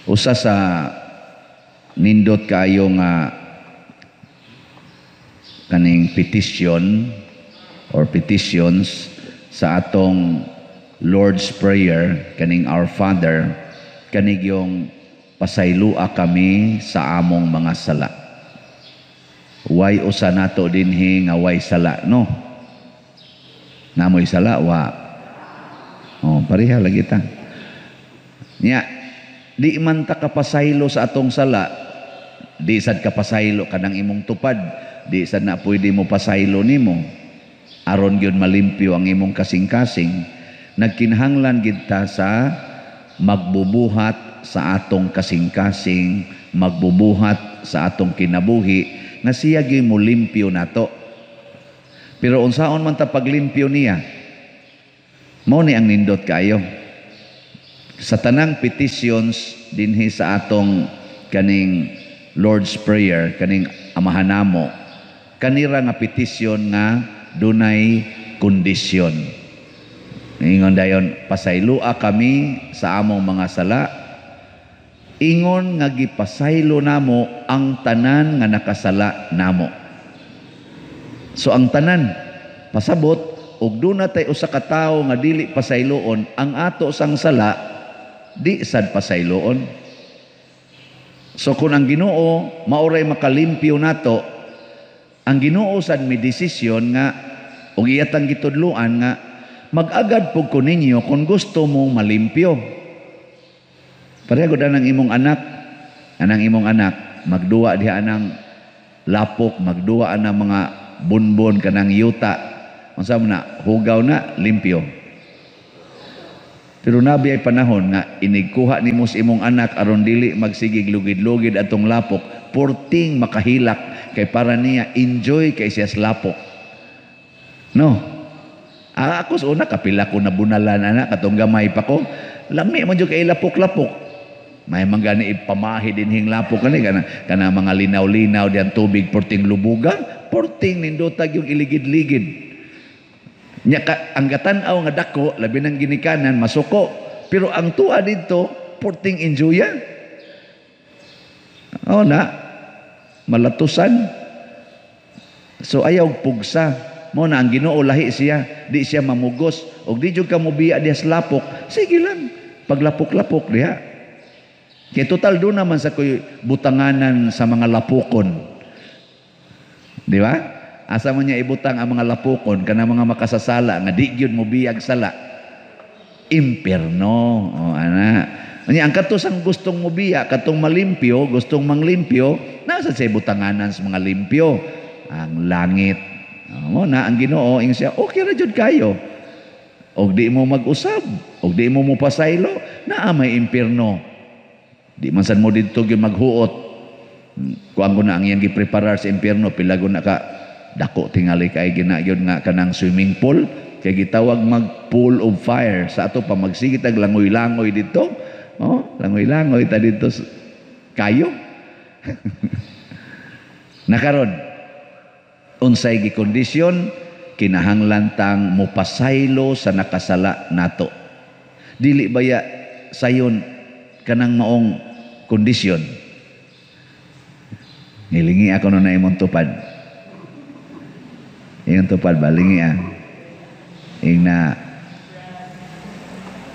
Usa sa nindot kaayo nga kaning petition or petitions sa atong Lord's Prayer, kaning Our Father, kanig yung "Pasaylua kami sa among mga sala." Way usa nato dinhi nga way sala, no? Naa moy sala, wa? Oh, pareha lagi ta. Nya, di man ta kapasaylo sa atong sala, di sad kapasaylo kanang imong tupad, di sad na pwede mo pasaylo nimo. Aron gyud malimpyo ang imong kasing-kasing, nagkinahanglan gid ta sa magbubuhat sa atong kasing-kasing, magbubuhat sa atong kinabuhi, nga siya gyud mo limpyo nato. Pero unsaon man ta paglimpyo niya? Mao ni ang nindot kayo. Sa tanang petitions dinhi sa atong kaning Lord's Prayer, kaning Amahan Namo, kanira nga petisyon nga dunay kondisyon. Ingon dayon, "Pasaylua kami sa among mga sala, ingon nga gipasaylo namo ang tanan nga nakasala namo." So ang tanan, pasabot, ug duna tay usa ka tawo nga dili pasayloon, ang ato sang sala di sad pasayloon. So kung ang Ginoo maoray makalimpyo nato, ang Ginoo sad may desisyon nga ug iyatang gitudloan nga mag-agad pug ko ninyo kung gusto mong malimpyo. Pareho gud anang imong anak, anang imong anak magduwa diha anang lapok, magduwa anang mga bunbon kanang yuta. Unsa man na, hugaw na, limpyo. Pero nabi ay panahon nga inigkuha nimo sa imong anak aron dili magsigig lugid-lugid atong lapok, porting makahilak kay para niya enjoy kay siya sa lapok. No? Ah, ako sa una kapila ko na bunalan ana katong gamay pa ko. Lami man jud kay lapok-lapok. May man gani ipamahi dinhing lapok kani kana kana mga linaw-linaw diyan tubig, porting lubuga, porting nindotag yung iligid-ligid. Nya ka, ang gatan-aw nga dako labi ng ginikanan masuko, pero ang tuwa dito porting enjoya. Oh na malatusan. So ayaw pugsa. Mo na ang Ginoo lahi siya, di siya mamugos og di jud ka mobiya diha sa lapok, sige lang. Paglapok-lapok diha. Kay total do naman sa koy butanganan sa mga lapokon. Di ba? Asa man niya ibutang ang mga lapokon kana mga makasasala nga di gyud mo biyag sala? Impierno. O ana. Nya ang kato sang gustong mobiya, katong malimpyo, gustong manglimpyo, nasa sa butanganan sa mga limpyo? Ang langit. O, mo na ang Ginoo ing siya, okay ra jud kayo. Og di mo mag-usab, og di mo mopasaylo, naa may impierno. Di man sad mo didto gyud maghuot. Kuan ko na ang iyang gipreparar sa impierno, pila na ka dako tingali kay gina gyud nga kanang swimming pool kay gitawag mag pool of fire sa ato pa magsige tag langoy-langoy dito. Oh, langoy-langoy ta dito kayo. Nakaron unsay gikondisyon, kinahanglan tang mopasaylo sa nakasala nato. Dili baya sayon kanang maong kondisyon? Nilingi ako no na imong tupad. Imong tupad ba? Lingi ah. Ing na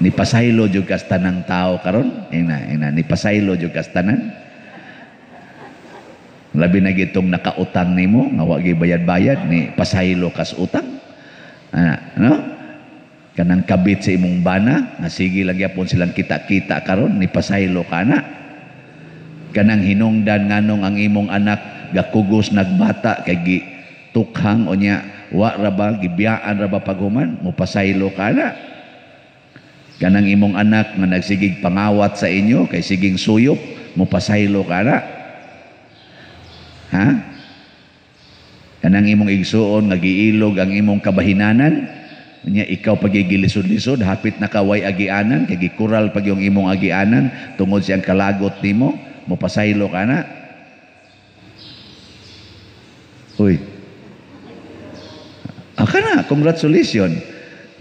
ni pasaylo jud kas tanang tao karon. Ing na ni pasaylo jud kas tanan. Labi na gitong nakautang nimo nga wa bayad-bayad, ni pasaylo kas utang. Ana, no? Kanang kabit sa imong bana nga sige lang gyapon silang kita-kita karon, ni pasaylo ka na. Kanang hinungdan nganong ang imong anak gakugos nagbata kay gi tukhang o nya wa ra ba gibiyaan ra ba paghuman, mo pasaylo ka na. Kanang imong anak nga nagsigig pangawat sa inyo kay siging suyop, mo pasaylo ka na. Ha? Kanang imong igsuon nga giilog ang imong kabahinanan, nya ikaw pagigilisod-lisod, hapit na kaway agianan kay gikural pag yung imong agianan tungod siyang kalagot nimo, mo pasaylo ka na. Uy. Ah, kana, congratulations.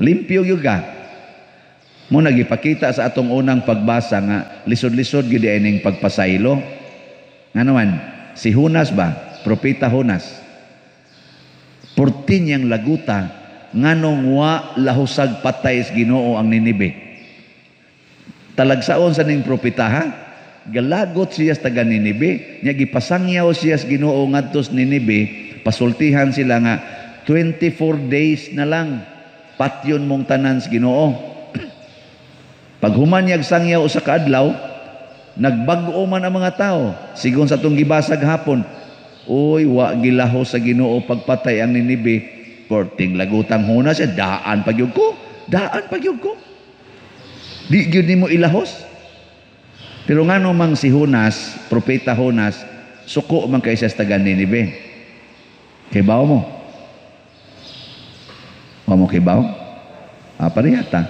Limpyo gyud ka. Mo nagipakita sa atong unang pagbasa nga lisod-lisod gid ining pagpasaylo. Ngano man si Jonas ba, propeta Jonas, purti niyang laguta nganong wa lahosag patay sa Ginoo ang Ninibe. Talagsaon sa ning propeta ha, galagot siya sa taga Ninibe, nya gipasangyaw siya sa Ginoo ngadto sa Ninibe, pasultihan sila nga 24 days na lang patyon mong tanan sa Ginoo. Paghuman niyag sangyaw usa ka adlaw, nagbag-o man ang mga tao. Sigon sa atong gibasag hapon, uy, wa gilaho sa Ginoo pagpatay ang Ninibe. Porting lagutang Jonas, daan pagyud ko, daan pagyud ko. Di gyud nimo ilahos. Pero ngano mang si Jonas, propeta Jonas, suko man kay siya sa taga Ninibe. Kibaw mo? Wa mo kibaw? Ah, parehata.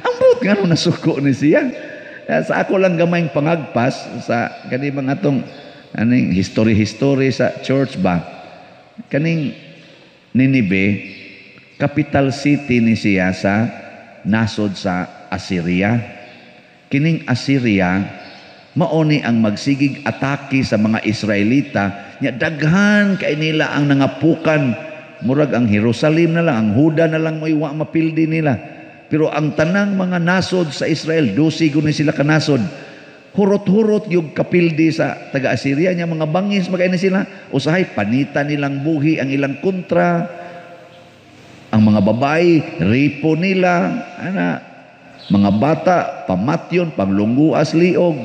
Ang buot nga nung nasuko ni siya. Sa ako lang gamayng pangagpas sa kani mga atong aning history-history sa church ba. Kaning Ninibe, capital city ni siya sa nasod sa Assyria. Kining Assyria mao ni ang magsigig atake sa mga Israelita, nya daghan kay nila ang nangapukan. Murag ang Jerusalem na lang, ang Huda na lang mo'y wa mapildi nila. Pero ang tanang mga nasod sa Israel, 12 guni sila kanasod, hurot-hurot yung kapildi sa taga-Assyria nya mga bangis magay ni sila. Usahay panita nilang buhi ang ilang kontra. Ang mga babae, ripo nila, ana, mga bata, pamatyon, panglungguas, liog.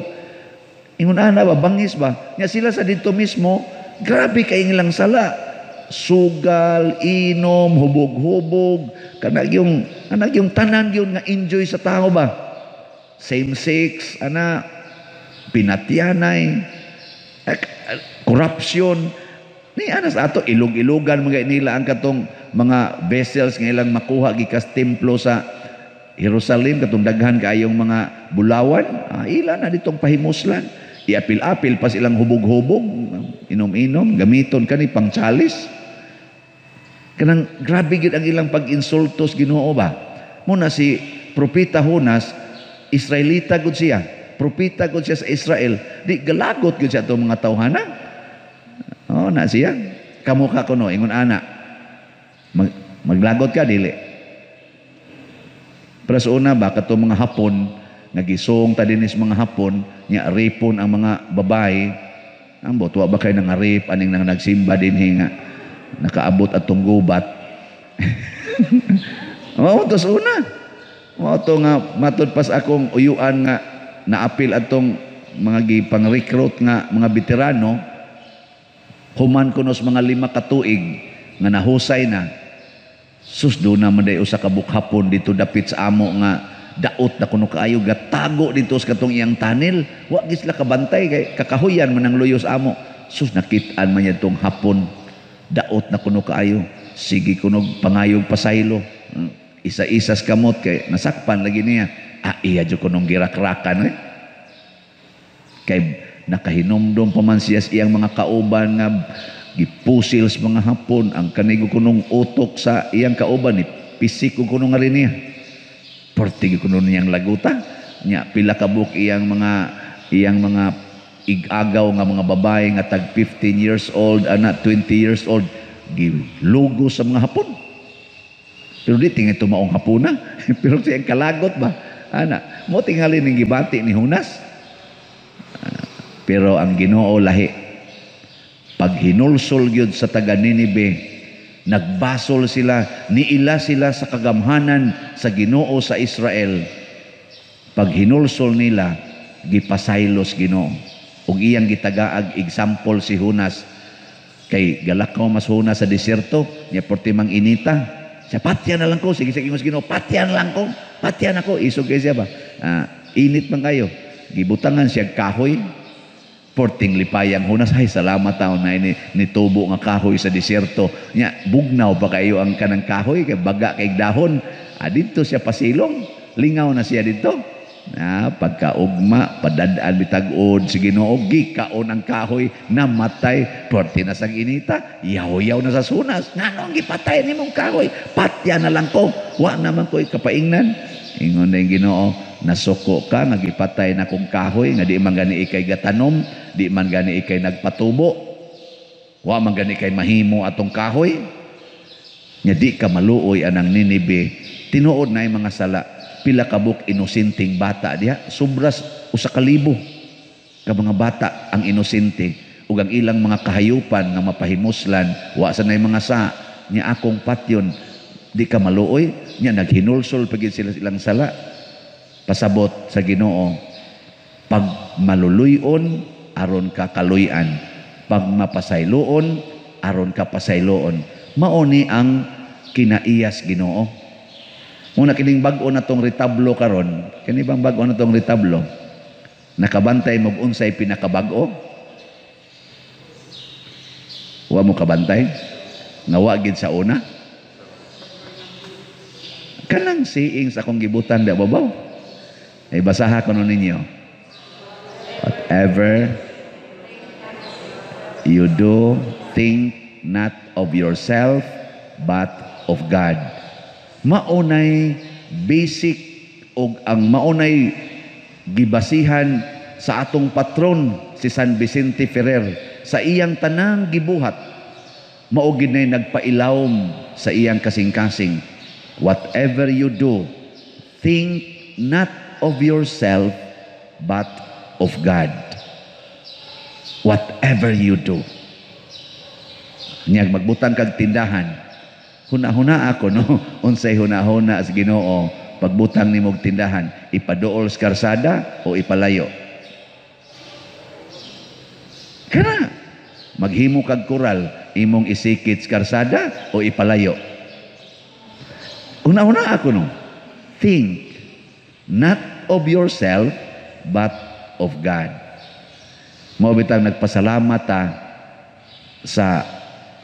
Ingon ana ba, bangis ba? Nya sila sa dito mismo, grabe kay ilang sala. Sugal, inom, hubog-hubog, kanag yung, kanag yung tanan yun nga enjoy sa tao ba? Same sex, ana, pinatyanay, corruption. Ni ana sa ato, ilog-ilogan mga nila ang katong mga vessels nga ilang makuha gikas templo sa Jerusalem, katong daghan kaayong mga bulawan, ila na ditong pahimuslan. Iapil-apil pas ilang hubog-hubog, inom-inom, gamiton kani pang chalice. Kanang grabe gid ang ilang pag-insultos Ginoo ba. Muna si propeta Jonas, Israelita gud siya. Propeta gud siya sa Israel. Di galagot gud siya atong mga tawhana. Oh, na siya. Kamo ka kuno ingon ana. Maglagot ka dili. Pero sa una ba katong mga Hapon nagisong ta dinis mga Hapon nya ripon ang mga babae. Ambot wa ba kay nang rape aning nang nagsimba dinhi nga nakaabot atong gubat. Mao to sa una. Mao to nga matud pas akong uyuan nga naapil atong mga gipang-recruit nga mga veterano, human kunos mga 5 ka tuig nga nahusay na. Sus, do na man day usa ka bukhapon dito dapit sa amo nga daot na kuno kaayo gatago dito sa katong iyang tunnel. Wa gid sila kabantay kay kakahuyan man ang luyo sa amo. Sus, nakit-an man niya tong hapon. Daot na kuno kaayo. Sige kuno pangayog pasaylo. Isa-isas kamot kay nasakpan lagi niya. Ah, iya jud kunong girakrakan eh. Kay nakahinumdom pa man siya sa iyang mga kauban nga gipusil sa mga hapon. Ang kanigo kunong utok sa iyang kauban ni pisik ko kuno nga rin niya. Perti kuno niyang laguta. Nya pila ka buok iyang mga igagaw nga mga babae nga tag 15 years old ana 20 years old gilugo sa mga hapon. Pero di tingin tumaong hapuna. Pero siyang kalagot ba? Ana, mo tingali ning gibati ni Jonas. Pero ang Ginoo lahi. Pag hinulsol gyud sa taga Ninibe, nagbasol sila, niila sila sa kagamhanan sa Ginoo sa Israel. Pag hinulsol nila, gipasaylos Ginoo. Ug iyang gitagaag example si Jonas. Kay galakaw mas Jonas sa disyerto, niya porti mang inita. Siya, patyan na lang ko. Sige, sige, Ginoo, patyan lang ko. Patyan ako. Isog kay siya ba? Init man kayo. Gibutangan siya kahoy. Porting lipayang Jonas, ay salamat taon na ini nitubo nga kahoy sa disyerto. Nya, bugnaw pa kayo ang kanang kahoy, kay baga kay dahon. Dito siya pasilong. Lingaw na siya dito. Pagkaugma, padadaan bitag-od si Ginoo, gikaon ang kahoy, namatay, porti na sang inita, yaw-yaw na sa sunas. Nganong gipatay nimong kahoy? Patya na lang ko. Wa naman ko'y kapaingnan. Ingon na yung Ginoo, nasuko ka nga gipatay na kong kahoy nga di man gani ikay gatanom, di man gani ikay nagpatubo. Wa man gani kay mahimo atong kahoy. Nya di ka maluoy anang Ninibe. Tinuod na yung mga sala. Pila kabuk inosenteng bata diha, sobras 1,000 ka mga bata ang inosente ug ang ilang mga kahayupan nga mapahimuslan, wa sa nay mga sa nya akong patyon, di ka maluoy. Nya naghinulsol pa gid sila ilang sala. Pasabot sa Ginoo, pag maluluy-on aron ka kaluy-an, pag mapasayloon aron ka pasayloon. Mao ni ang kinaiyas Ginoo. Muna kining bag-o na tong retablo karon, kini bang bag-o na tong retablo? Nakabantay mo unsay pinakabag-o? Wa mo kabantay? Nga wa gid sa una? Kanang saying sa akong gibutan da babaw. Ay basaha ko ninyo. Whatever you do, think not of yourself but of God. Maunay basic og ang maunay gibasihan sa atong patron si San Vicente Ferrer sa iyang tanang gibuhat. Mao gid nay nagpailawom sa iyang kasing-kasing. Whatever you do, think not of yourself but of God. Whatever you do. Nyag magbutang kag tindahan, huna-huna ako no, unsay huna-huna sa Ginoo pagbutang nimog tindahan, ipaduol sa karsada o ipalayo? Kana maghimo kag koral, imong isikit sa karsada o ipalayo? Huna-huna ako no. Think not of yourself but of God. Mao bitang nagpasalamat ta sa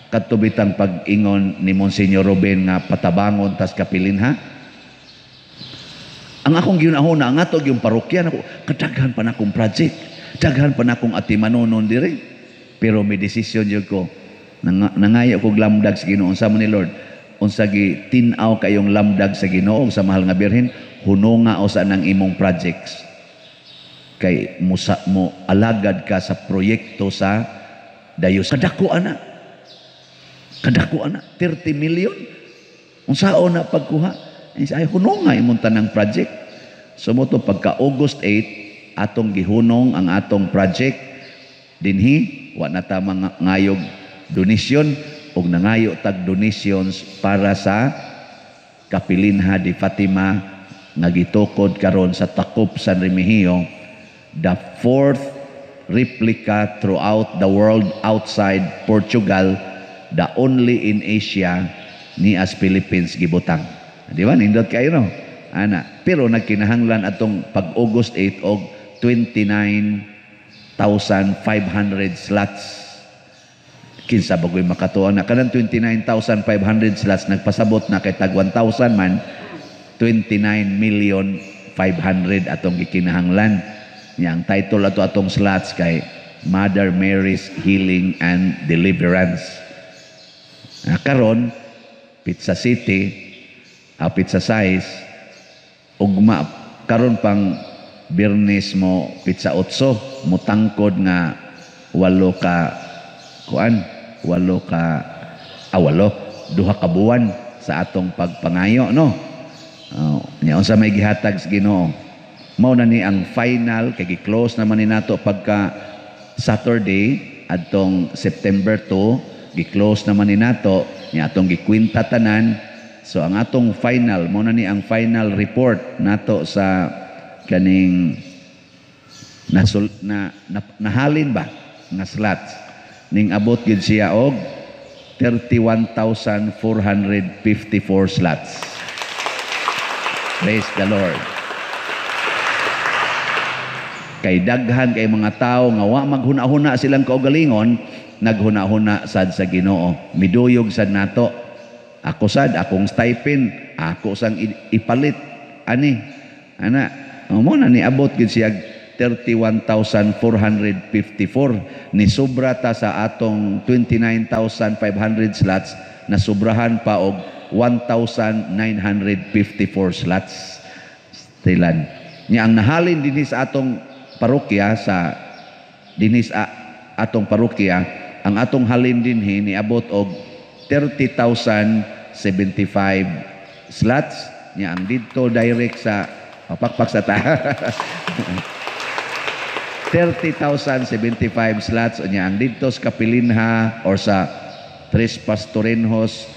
kadto bitang pag-ingon ni Monsignor Ruben nga patabangon tas kapilinha. Ang akong gihuna-huna, ang ato yung parokya nako, kadaghan pa na akong project, daghan pa na akong atimanonon dire. Pero may desisyon jud ko. Nangayo kog lamdag sa Ginoo. Unsa man ni Lord? Unsa gi tin-aw kayong lamdag sa Ginoo sa mahal nga Birhen, hununga usa nang imong projects. Kay musa mo alagad ka sa proyekto sa dayos. Kadako ana. Kadako ana, 30 million. Unsaon na pagkuha? Ay hununga imong tanang project. So mo to pagka August 8 atong gihunong ang atong project dinhi, wa na ta mga ngayog donation og nangayo tag donations para sa Kapilinha di Fatima nga gitukod karon sa Takop San Remigio, the fourth replica throughout the world outside Portugal, the only in Asia ni as Philippines gibutang. Di ba? Nindot kayo no? Ana. Pero nagkinahanglan atong pag August 8 og 29,500 slots. Kinsa bagoy makatuwa na kanang 29,500 slots, nagpasabot na kay tag 1,000 man, 29,500,000 atong gikinahanglan. Nya ang title ato atong slots kay Mother Mary's Healing and Deliverance. Na karon Pizza City, Pizza Size, ugma karon pang Biyernes mo pizza 8 mo tangkod nga walo ka kuan, walo ka walo duha ka buwan sa atong pagpangayo no. Nya unsa may gihatag sa Ginoo, mao na ni ang final kay gi-close naman ni nato pagka Saturday adtong September 2, gi-close naman ni nato nya atong gikwenta tanan. So ang atong final, mao na ni ang final report nato sa kaning nasul, na, na, nahalin ba nga slots, ning abot gid siya og 31,454 slots. Praise the Lord. Kay daghan kay mga tao nga wa maghuna-huna silang kaugalingon, naghuna-huna sad sa Ginoo. Miduyog sad nato. Ako sad akong stipend, ako sang ipalit ani. Ana, mo na niabot gid siya 31,454. Ni sobra ta sa atong 29,500 slots, nasubrahan pa og 1,954 slots. Thailand. Nya ang nahalin dinhi sa atong parokya sa dinhi sa atong parokya, ang atong halin dinhi niabot og 30,075 slots. Nya ang didto direct sa pakpak sa ta 30,075 slots, nya ang didto sa Kapilinha or sa Tres Pastorenhos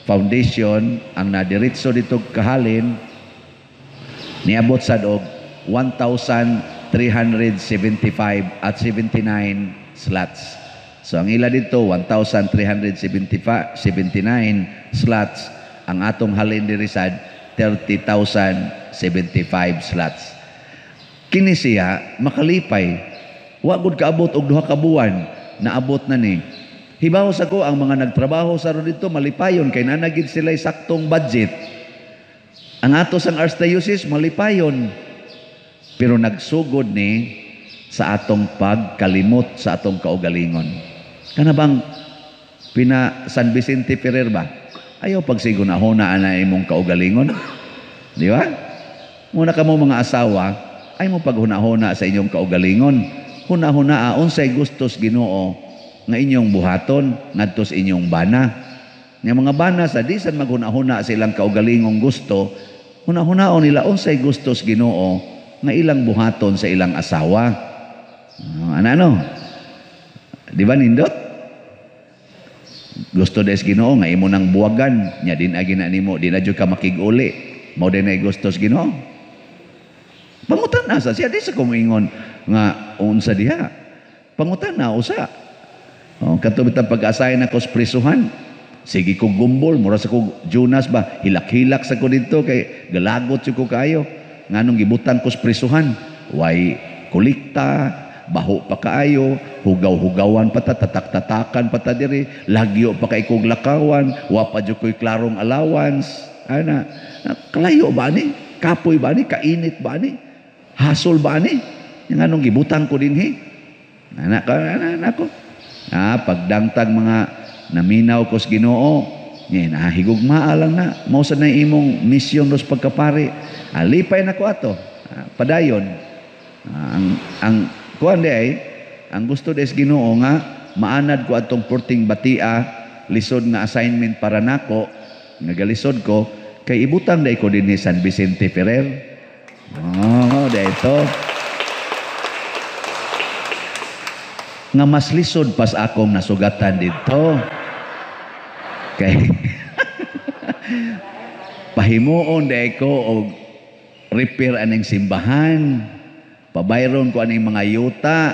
Foundation, ang nadiritso dito kahalin niabot sad og 1,375 at 79 slots. So ang ila dito 1,375 79 slots, ang atong halin diri sad 30,075 slots. Kini siya makalipay. Wa gud kaabot og 2 ka buwan, naabot na ni. Hibaw sa ko ang mga nagtrabaho sa ron dito malipayon kay naa gid sila saktong budget. Ang ato sang Archdiocese malipayon. Pero nagsugod ni sa atong pagkalimot sa atong kaugalingon. Kana bang pina San Vicente Ferrer ba? Ayaw pagsigunahuna ana imong kaugalingon. Di ba? Muna kamo mga asawa, ay mo paghunahuna sa inyong kaugalingon. Hunahuna unsay gustos Ginoo nga inyong buhaton ngadto sa inyong bana. Nga mga bana sa disan maghunahuna sa ilang kaugalingong gusto, hunahunaon nila unsay gustos Ginoo nga ilang buhaton sa ilang asawa. Ano? Di ba nindot? Gusto des Ginoo nga imo nang buwagan, nya din agi na nimo, di na jud ka makig-uli. Mao din ay gustos Ginoo. Pangutan na sa siya di sa kumingon nga unsa diha. Pangutan na usa. Oh, kato bitang pag-asay na ko sa prisuhan. Sige ko gumbol, mura sa ko Jonas ba, hilak-hilak sa ko dito kay galagot ko kaayo. Nganong gibutang ko sa prisuhan, way kolekta, baho pa kaayo, hugaw-hugawan pa ta, tatak-tatakan pa ta diri, lagyo pa kay kog lakawan, wa pa jud ko'y klarong allowance. Ana, kalayo ba ni? Kapoy ba ni? Kainit ba ni? Hasol ba ni? Nganong gibutang ko dinhi? Ana ka, ana, ana ko. Ah, pagdangtag mga naminaw ko sa Ginoo, nya nahigugmaa lang na. Mao sad na imong misyon ros pagkapari. Ah, lipay na ko ato. Ah, padayon. Ah, ang kuan di ay ang gusto des Ginoo nga maanad ko atong porting batia, lisod nga assignment para nako, nga galisod ko kay ibutang day ko dinhi San Vicente Ferrer. Oh, dito. Nga mas lisod pas akong nasugatan dito. Kay pahimuon day ko og repair aning simbahan. Pabayron ko aning mga yuta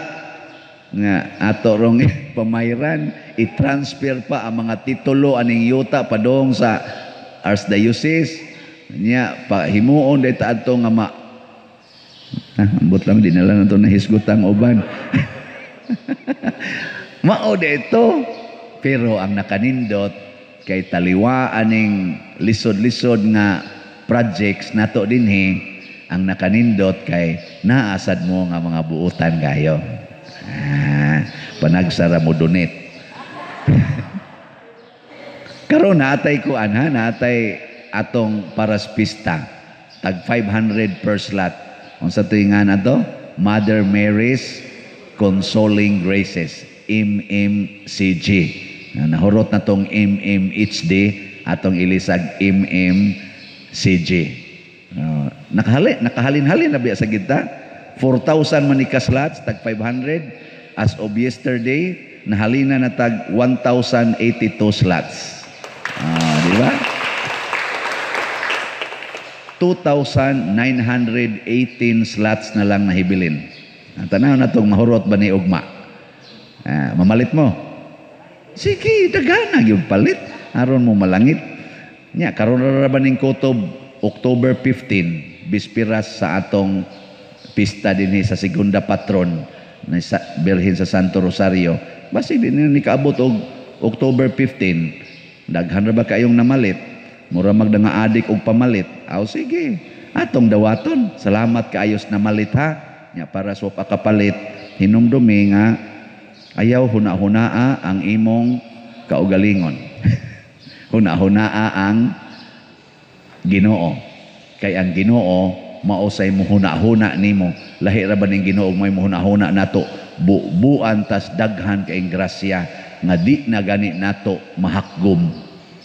nga ato rong pamayran, i-transfer pa ang mga titulo aning yuta padung sa Archdiocese. Nya pahimuon day ta adto nga ma ambot lang di na lang nato nahisgutang uban. Mao dito, pero ang nakanindot kay taliwa aning lisod-lisod nga projects nato dinhi, ang nakanindot kay naasad mo nga mga buutan kayo. Ah, panagsara mo donate. Karon naatay ko anha, naatay atong paras pista tag 500 per slot. Unsa to nga nato? Mother Mary's Consoling Graces, MMCG. Nahurot na tong MMHD, atong ilisag MMCG. Nakahalin-halin na biya sa gita. 4,000 man ni ka slots, tag 500. As of yesterday, nahalina na tag 1,082 slots. Di ba? 2,918 slots na lang nahibilin. Tanaw na itong mahurot ba ni ugma? Mamalit mo? Sige, dagana yung palit. Aron mo malangit. Nya, karon ra ba ning kutob October 15, bispiras sa atong pista dinhi sa Segunda Patron na sa Birhen sa Santo Rosario. Basig din ni kaabot og October 15. Daghan ra ba kayong namalit? Mura magda nga adik og pamalit. Aw sige, atong dawaton. Salamat kaayos namalit ha. Nya para sa pakapalit, hinumdumi nga ayaw huna-hunaa ang imong kaugalingon. Huna-hunaa ang Ginoo. Kay ang Ginoo mao say muhuna-huna nimo. Lahi ra ba ning Ginoo may muhuna-huna nato? Bubuan tas daghan kaing grasya nga di na gani nato mahakgom.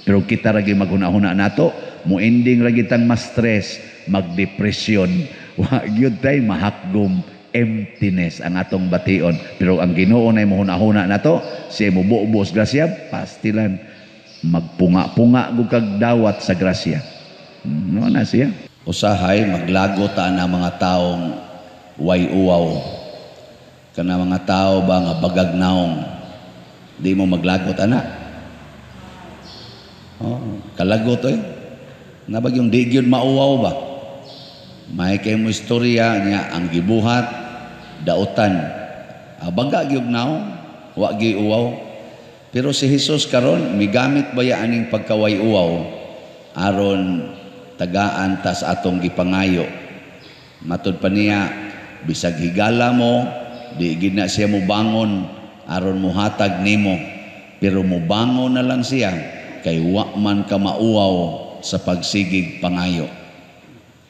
Pero kita ra gyud maghuna-huna nato, mo-ending ra gyud tang ma-stress, magdepresyon. Wa gyud tay mahakgom, emptiness ang atong bation. Pero ang Ginoo nay muhuna-huna nato, siya mubuobos grasya, pastilan magpunga-punga gud kag dawat sa grasya. No na siya. Usahay maglago ta na mga taong way uwaw. Kana mga tao ba nga bagag naong, di mo maglagot ana. Oh, kalagot oy. Nabag yung di gyud mauwaw ba? May kay mo istorya niya ang gibuhat dautan. Baga gyud naong, wa gyud uwaw. Pero si Jesus karon migamit baya aning pagkaway uwaw aron tagaan tas atong gipangayo. Matud pa niya, bisag higala mo, di gid na siya mobangon aron mohatag nimo, pero mobangon na lang siya kay wa man ka mauwaw sa pagsigig pangayo.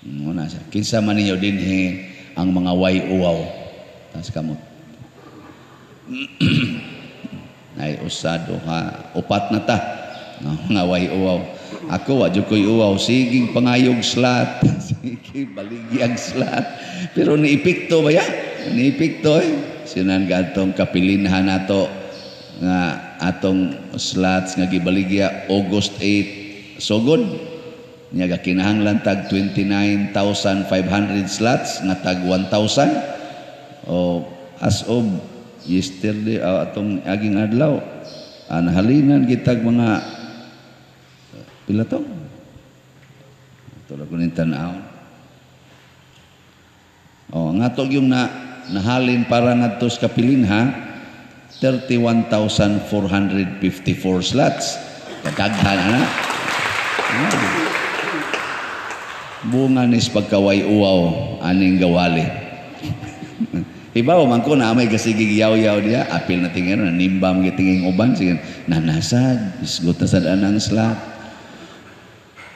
Muna siya. Kinsa man ninyo dinhi ang mga way uwaw? Tas kamot. Ay usa, duha, upat na ta. No, mga way uwaw. Ako wa jud koy uwaw, siging pangayog slot, sige baligyag slot. Pero niepekto ba ya? Niepekto eh. Sinan gadtong kapilinhan nato nga atong slots nga gibaligya August 8 sugod. Nya gakinahanglan tag 29,500 slots nga tag 1,000. O as of yesterday atong aging adlaw nahalinan gitag mga pila to? Ito lang kunin tan-aw. O nga to yung nahalin para ngadto sa kapilinha 31,454 slots. Kadaghan ana. Oh. Bunga nis pagkaway uwaw aning gawali. Ibaw man ko na may gasigig yaw-yaw diya, apil na tingin na nimbam gitingin uban sige nanasad isgot na sad anang slot.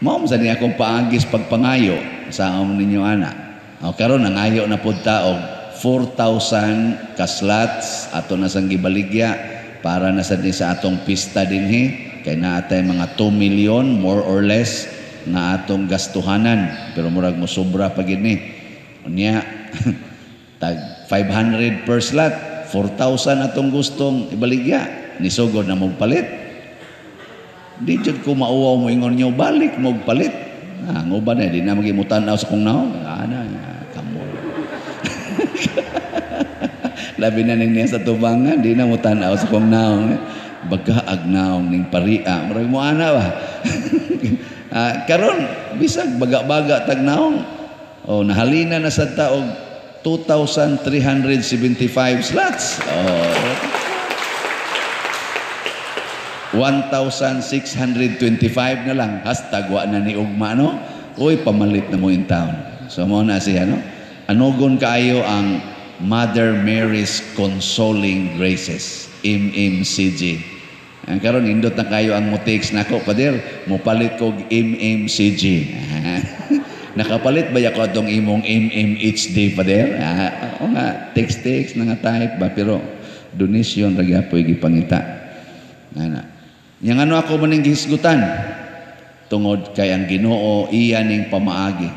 Mao man sa niya akong paagis pagpangayo sa amon ninyo ana. O karon nangayo na pud ta og 4,000 ka slots ato na sang gibaligya para na sad ni sa atong pista dinhi kay naa tay mga 2 million more or less nga atong gastuhanan, pero murag mo sobra pa gid ni. Unya tag 500 per slot, 4,000 atong gustong ibaligya, nisugod na mogpalit. Di jud ko mauwaw mo ingon nyo, balik mogpalit. Ah, nguban na, di na magimutan-aw sa kong naong. Ana, kamo. Labi na ning niya sa tubangan, di na mutan-aw sa kong naong. Baga ag naong ning paria. Murag mo ana ba? Karon bisag baga-baga tag naong. Oh, nahalina na sad ta og 2,375 slots. Oh. 1,625 na lang. Hashtag wa na ni ugma, no? Uy, pamalit na mo in town. So, mo na siya, no? Anugon kaayo ang Mother Mary's Consoling Graces, MMCG. Ang karon indot na kayo ang mo-text nako, Pader, mopalit kog MMCG. Nakapalit ba yako atong imong MMHD, Pader? Oo nga, text-text na nga type ba, pero donation ra gyapoy gipangita. Ana. Yang ano ako maning gihisgutan? Tungod kay ang Ginoo iya ning pamaagi.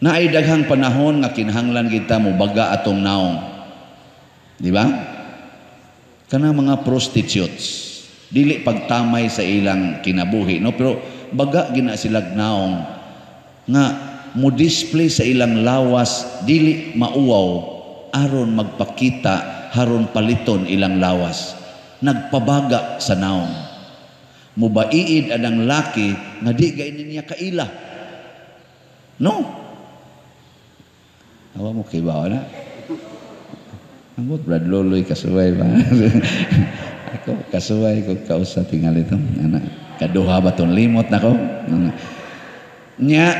Naay daghang panahon nga kinahanglan kita mobaga atong naong. Di ba? Kana mga prostitutes, dili pagtamay sa ilang kinabuhi, no? Pero baga gina silag naong nga mo display sa ilang lawas, dili mauwaw aron magpakita, haron paliton ilang lawas. Nagpabaga sa naong. Mubaiid anang laki nga di gayud niya kaila. No? Awa mo kibaw na. Ambot Brad Loloy kasuway ba? Ako kasuway ko kausa tingali to. Ana kaduha ba tong limot nako? Nya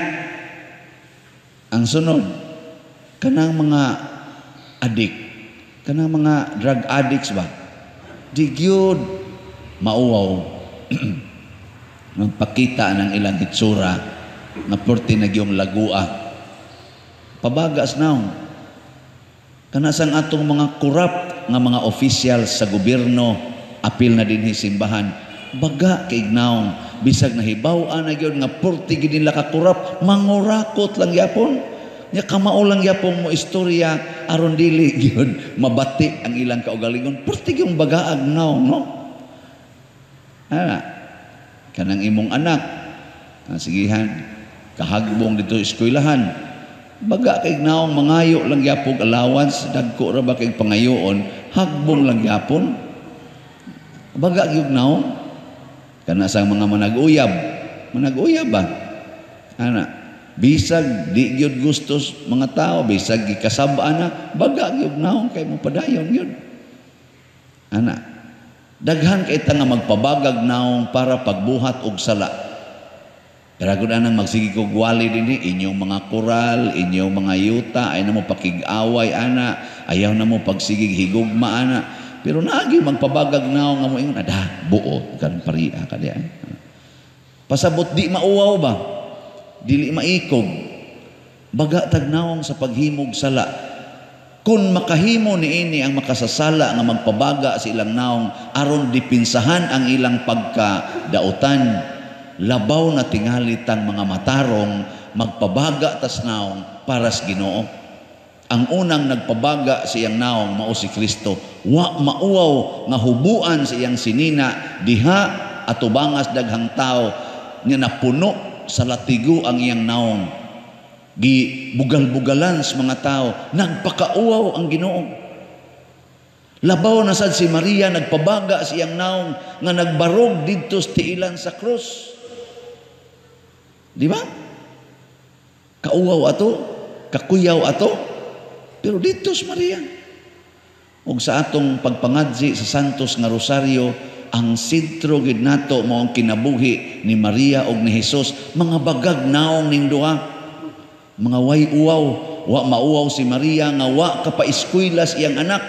ang sunod kanang mga adik, kanang mga drug addicts ba? Di gyud mauwaw magpakita ng ilang hitsura nga perti na gyung lagua. Pabagas naong. Kanasang atong mga corrupt nga mga official sa gobyerno, apil na dinhi simbahan, baga kay naong, bisag nahibaw-an na gyud nga purti gid nila ka corrupt, mangurakot lang gyapon. Nya kamao lang gyapon mo istorya aron dili gyud mabati ang ilang kaugalingon. Purti gyud bagaag naong, no? Ana, kanang imong anak, sigihan, kahagbong dito eskwelahan, baga kay naong mangayo lang gyapon allowance, dagko ra ba kay pangayoon, hagbong lang gyapon. Baga gyud naong. Kana sa mga manag-uyab, manag-uyab ba? Ana, bisag di gyud gustos mga tao, bisag gikasab-an na, baga gyud naong kay mo padayon gyud. Ana, daghan kay ta nga magpabagag naong para pagbuhat og sala. Pero gud anang magsige kog wali dinhi, inyong mga koral, inyong mga yuta, ay na mo pakig-away ana, ayaw na mo pagsigig higugma ana. Pero naagi magpabagag naong nga mo ingon, ada buot kan paria ka diay. Pasabot di mauwaw ba? Dili maikog. Baga tag naong sa paghimog sala. Kung makahimo niini ang makasasala nga magpabaga sa ilang naong aron dipinsahan ang ilang pagkadautan, labaw na tingali tang mga matarong magpabaga tas naong para sa Ginoo. Ang unang nagpabaga sa iyang naong mao si Kristo. Wa mauwaw nga hubuan sa iyang sinina diha atubangas daghang tao nga napuno sa latigo ang iyang naong. Gibugal-bugalan sa mga tao, nagpakauwaw ang Ginoo. Labaw na sad si Maria nagpabaga sa iyang naong nga nagbarog didto sa tiilan sa krus. Di ba? Kauwaw ato, kakuyaw ato, pero didto si Maria. Ug sa atong pagpangadzi sa Santos nga Rosario, ang sentro gid nato mao ang kinabuhi ni Maria ug ni Jesus. Mga bagag naong ning duha. Mga way uwaw, wa mauwaw si Maria nga wa kapaeskwela sa iyang anak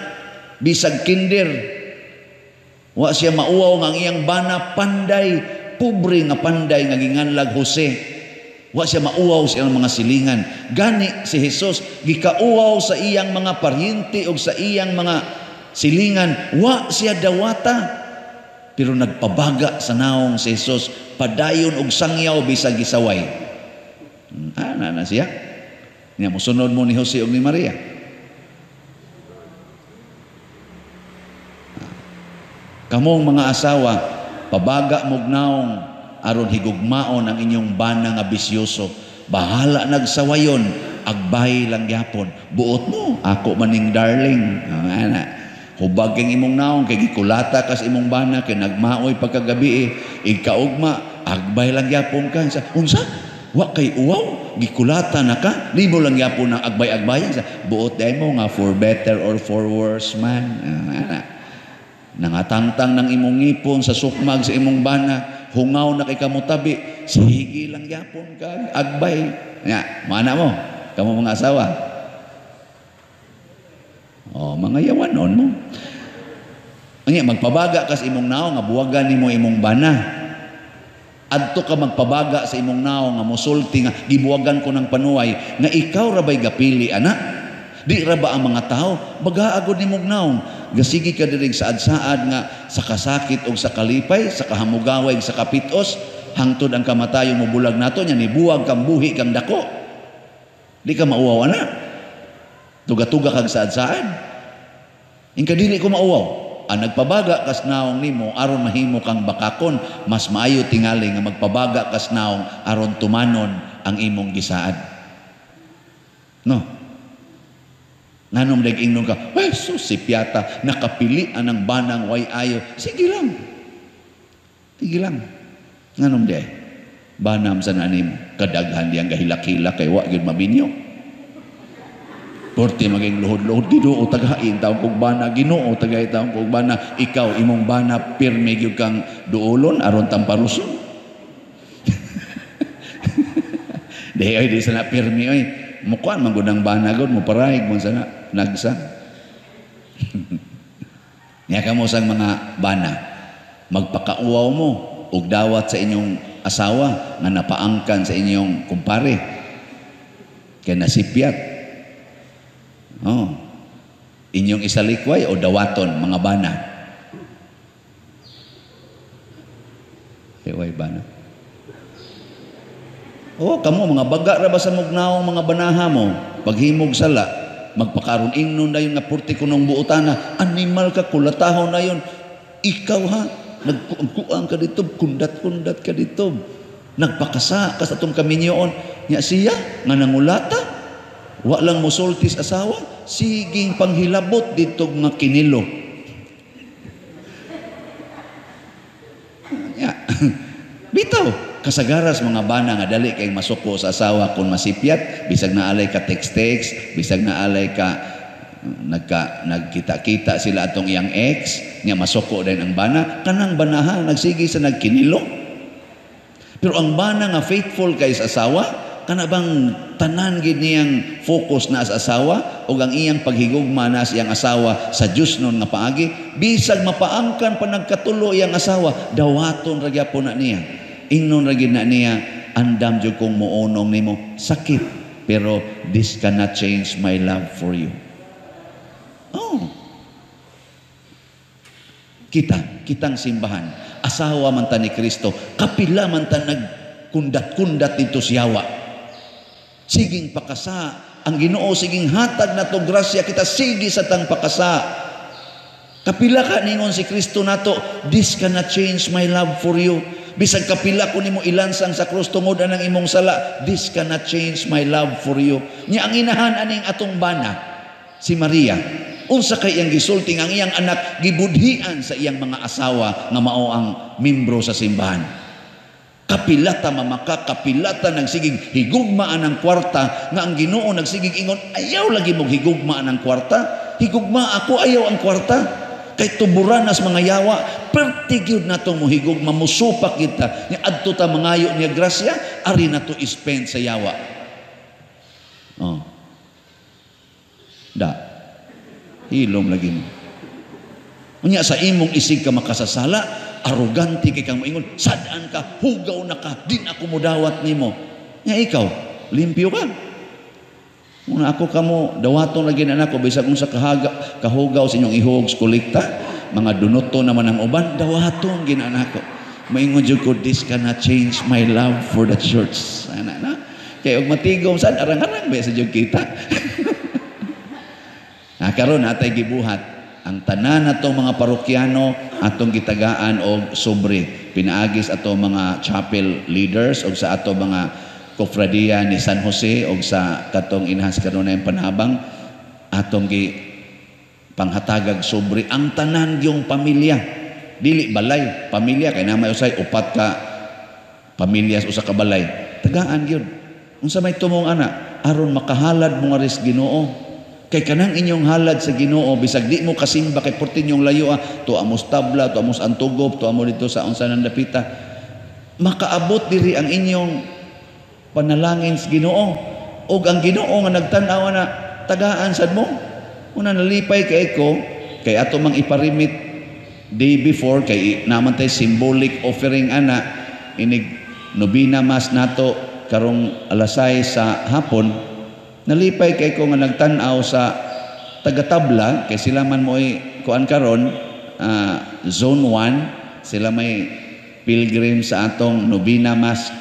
bisag kinder. Wa siya mauwaw nga ang iyang bana panday, pobre nga panday nga ginganlag Jose. Wa siya mauwaw sa iyang mga silingan. Gani si Jesus gikauwaw sa iyang mga paryente o sa iyang mga silingan, wa siya dawata. Pero nagpabaga sa naong si Jesus, padayon og sangyaw bisag gisaway. Ana na siya. Nya mosunod mo ni Jose ug ni Maria. Kamong mga asawa, pabaga mog naong aron higugmaon ang inyong bana nga bisyoso. Bahala nagsawayon, agbay lang gyapon. Buot mo, ako maning darling. Ana. Hubag kang imong naong kay gikulata kas imong bana kay nagmaoy pagkagabi ikaugma, agbay lang gyapon ka. Sa unsa? Wa kay uwaw, gikulata na ka, nimo lang gyapon ang agbay-agbayan. Sa buot day mo nga for better or for worse man. Ana. Nangatangtang ng imong ngipon sa sukmag sa imong bana, hungaw na kay kamutabi, sige lang gyapon ka, agbay. Nya, mana mo, kamo mga asawa. Oh, mga yawanon mo. Anya magpabaga kas imong naong nga buwagan nimo imong bana. Adto ka magpabaga sa imong naong nga mosulti nga gibuwagan ko ng panuway nga ikaw ra bay gapili ana. Di ra ba ang mga tao baga agod nimong naong gasigi ka diri saad-saad nga sa kasakit og sa kalipay, sa kahamugaway, sa kapitos, hangtod ang kamatayon mo bulag nato nya nibuwag kang buhi kang dako. Di ka mauwaw ana. Tuga-tuga kag saad-saad. Ingka dili ko mauwaw. Ang nagpabaga kas naong nimo aron mahimo kang bakakon, mas maayo tingali nga magpabaga kas naong aron tumanon ang imong gisaad. No. Nganong nag-ingnon ka, "Ay, sus, si Piata nakapili anang banang way ayo." Sige lang. Sige lang. Nganong di? Banam sa nanim, kadaghan diyang gahilak-hilak kay wa gyud maminyo. Porte maging luhod-luhod, Ginoo tagain taong kog bana, Ginoo tagain taong kog bana, ikaw imong bana pirmi gyud kang duolon aron tamparuson. Di oy di sana pirmi oy. Mukuan man gud ang bana gud mo parahig mo sana nagsa. Nya kamo sang mga bana, magpakauwaw mo og dawat sa inyong asawa nga napaangkan sa inyong kumpare. Kay nasipyat. Oh. Inyong isalikway o dawaton, mga bana? Kay bana. Oh, kamo mga baga ra ba sa mugnaong mga banaha mo? Paghimog sala, magpakaron ingnon dayon nga purti kunong buotana, animal ka, kulatahon na yon. Ikaw ha, nagkuang ka dito, kundat-kundat ka dito. Nagpakasa ka sa atong kaminyoon. Nya siya nga nangulata, wa lang mosultis asawa, siging panghilabot dito nga kinilo. Nya. Bitaw, kasagaras mga bana nga dali kay masuko sa asawa kung masipyat, bisag naalay ka text-text, bisag naalay ka nagkita-kita sila atong iyang ex, nya masuko din ang bana, kanang banaha nagsige sa nagkinilo. Pero ang bana nga faithful kay sa asawa, kana bang tanan gid niyang focus na sa asawa ug ang iyang paghigugma na sa iyang asawa sa Dios nun nga paagi, bisag mapaangkan pa nagkatulo iyang asawa, dawaton ra gyapon na niya. Ingnon ra gid na niya, andam jud kong muonong nimo, sakit, pero this cannot change my love for you. Oh. Kitang simbahan, asawa man ta ni Kristo, kapila man ta nagkundat-kundat dito siyawa. Siging pakasa, ang Ginoo siging hatag nato grasya kita, sige sa tang pakasa. Kapila ka ningon si Kristo nato, this cannot change my love for you. Bisag kapila ko nimo ilansang sa krus tungod anang imong sala, this cannot change my love for you. Nya ang inahan aning atong bana, si Maria, unsa kay iyang gisulting ang iyang anak gibudhian sa iyang mga asawa nga mao ang membro sa simbahan. Kapilata mamaka, kapilata nagsigig higugmaan ang kwarta, nga ang Ginoo nagsigig ingon, ayaw lagi mong higugmaan ang kwarta, higugma ako, ayaw ang kwarta. Kay tuburan as mga yawa, pertigyod na itong mohigugma, musupak kita, nga adto ta mangayo niya grasya, ari na to ispend sa yawa. Oh. Da. Hilom lagi mo. Unya sa imong isig ka makasasala, arugante kay kang moingon, sad-an ka, hugaw na ka, din ako mudawat nimo. Nya ikaw, limpyo ka. Una ako kamo, dawaton lagi na nako, bisag unsa kahugaw sa inyong ihog kolekta, mga dunuto naman ang uban, dawaton gina nako. Maingon jud ko, this cannot change my love for the church. Ana na. Kay og matigom sad arang-arang ba sa jud kita. Na karon atay gibuhat ang tanan natong mga parokyano atong gitagaan og sobre pinaagis ato mga chapel leaders og sa ato mga kofradiya ni San Jose og sa katong inahas kanunay panabang atong gi panghatagag sobre ang tanan yung pamilya, dili balay pamilya kay na may usay upat ka pamilya sa usa ka balay, tagaan gyud unsa may tumong ana aron makahalad mo nga ris Ginoo. Kay kanang inyong halad sa Ginoo bisag di mo kasimba kay porti inyong layo, tuwa mo sa tabla, tuwa mo sa Antugop, tuwa mo dito sa unsa nang dapita, makaabot diri ang inyong panalangin sa Ginoo. Og ang Ginoo nga nagtan-aw na tagaan sad mo. Una nalipay kay ko kay ato mang iparimit day before kay naman tay symbolic offering ana inig nobina mass nato karong alas 6 sa hapon. Nalipay kay ko nga nagtan-aw sa tagatabla kay sila man mo'y kuan karon, zone 1 sila may pilgrim sa atong nobina mass,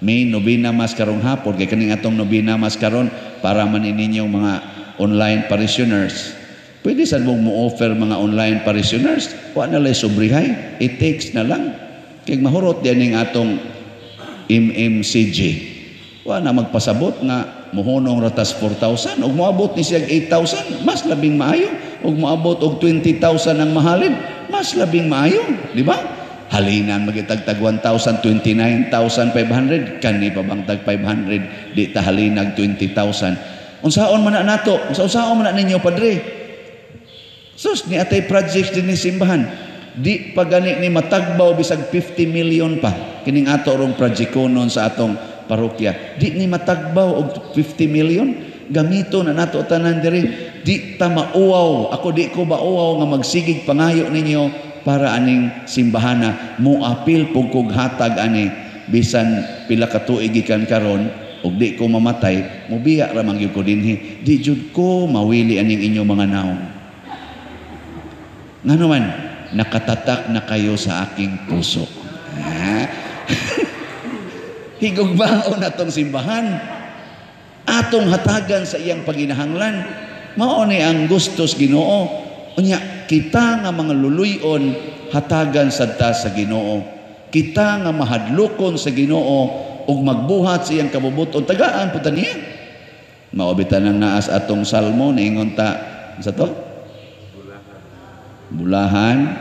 may nobina mass karong hapon kay kaning atong nobina mass karon para man ninyong mga online parishioners. Pwede sad mong mo-offer mga online parishioners, wa na lay sobrihay, it takes na lang kay mahurot dining atong MMCG. Wa na magpasabot nga mohonong ratas 4,000 ug moabot ni siya 8,000, mas labing maayo. Ug moabot og 20,000 ang mahalin, mas labing maayo, di ba? Halinan magitagtag 1,000, 29,500, kani pa bang tag 500, di ta halinag 20,000. Unsaon man na nato? Unsaon man na ninyo, padre? Sus, ni atay project din ni simbahan. Di pa gani ni matagbaw bisag 50 million pa kining ato rong project konon sa atong parokya. Di ni matagbaw og 50 million, gamito na nato tanan diri. Di ta mauwaw. Ako di ko mauwaw nga magsigig pangayo ninyo para aning simbahana moapil pug kog hatag ani bisan pila ka tuig gikan karon. Ug di ko mamatay, mubiya ra man gyud ko dinhi. Di jud ko mawili aning inyong mga naong. Ngano man, nakatatak na kayo sa aking puso. Ha? Higugmaon atong simbahan. Atong hatagan sa iyang paginahanglan. Mao ni ang gustos Ginoo. Unya kita nga mga luluyon hatagan sadta sa Ginoo. Kita nga mahadlokon sa Ginoo ug magbuhat sa iyang kabubuton, tagaan pud ta niya. Mao bitan ang naas atong salmo niingon ta sa to? Bulahan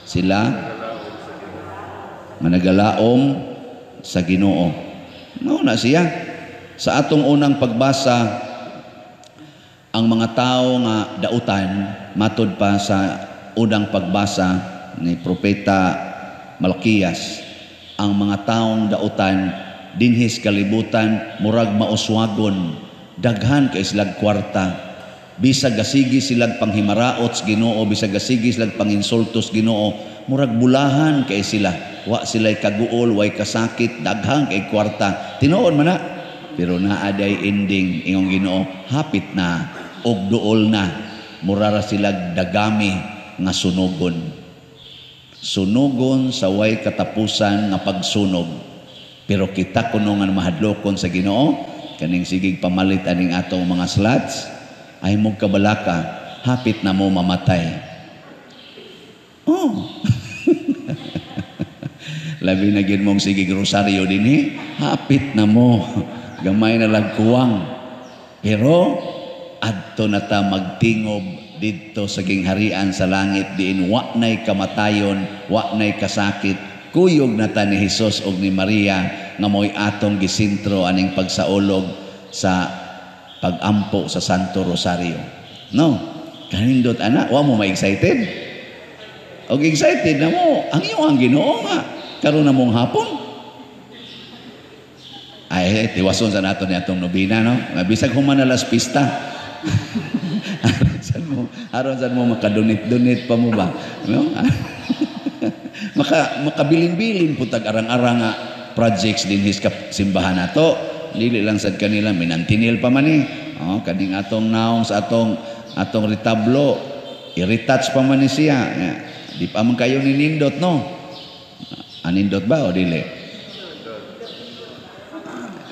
sila nga nagalaom sa Ginoo. Mao na siya. Sa atong unang pagbasa, ang mga tao nga dautan, matod pa sa unang pagbasa ni Propeta Malakias, ang mga taong dautan dinhis kalibutan murag mauswagon, daghan kay silag kwarta, bisag gasigi silag panghimaraot sa Ginoo, bisag gasigi silag panginsulto sa Ginoo, murag bulahan kay sila, wa sila'y kaguol, way kasakit, daghan kay kwarta. Tinuod man na, pero naa day ending ingong Ginoo, hapit na og duol na, murara silag dagami nga sunugon. Sunugon sa way katapusan nga pagsunog. Pero kita kuno nga mahadlokon sa Ginoo, kaning sigig pamalit aning atong mga slots, ay mong kabalaka, hapit na mo mamatay. Oh. Labi na gyud mong sigig rosaryo dinhi, hapit na mo. Gamay na lang kuwang. Pero adto na ta magtingob didto sa gingharian sa langit, diin wa nay kamatayon, wa nay kasakit. Kuyog na ta ni Hesus og ni Maria nga mo'y atong gisentro aning pagsaulog sa pagampo sa Santo Rosario. No, kanindot ana, wa mo ma-excited? Og excited na mo, ang iyo ang Ginoo nga karon na mong hapon. Ay, tiwason sa nato ni atong nobina, no? Bisag human na las pista. Aron san mo makadunit-dunit pa mo ba, no? Makabilin-bilin pud tag arang-arang nga projects dinhi sa simbahan nato. Dili lang sad kanila minantinil pa man ni. Oh, kaning atong naong sa atong retablo, i-retouch pa man ni siya. Di pa man kayo ninindot, no? Anindot ba o dili?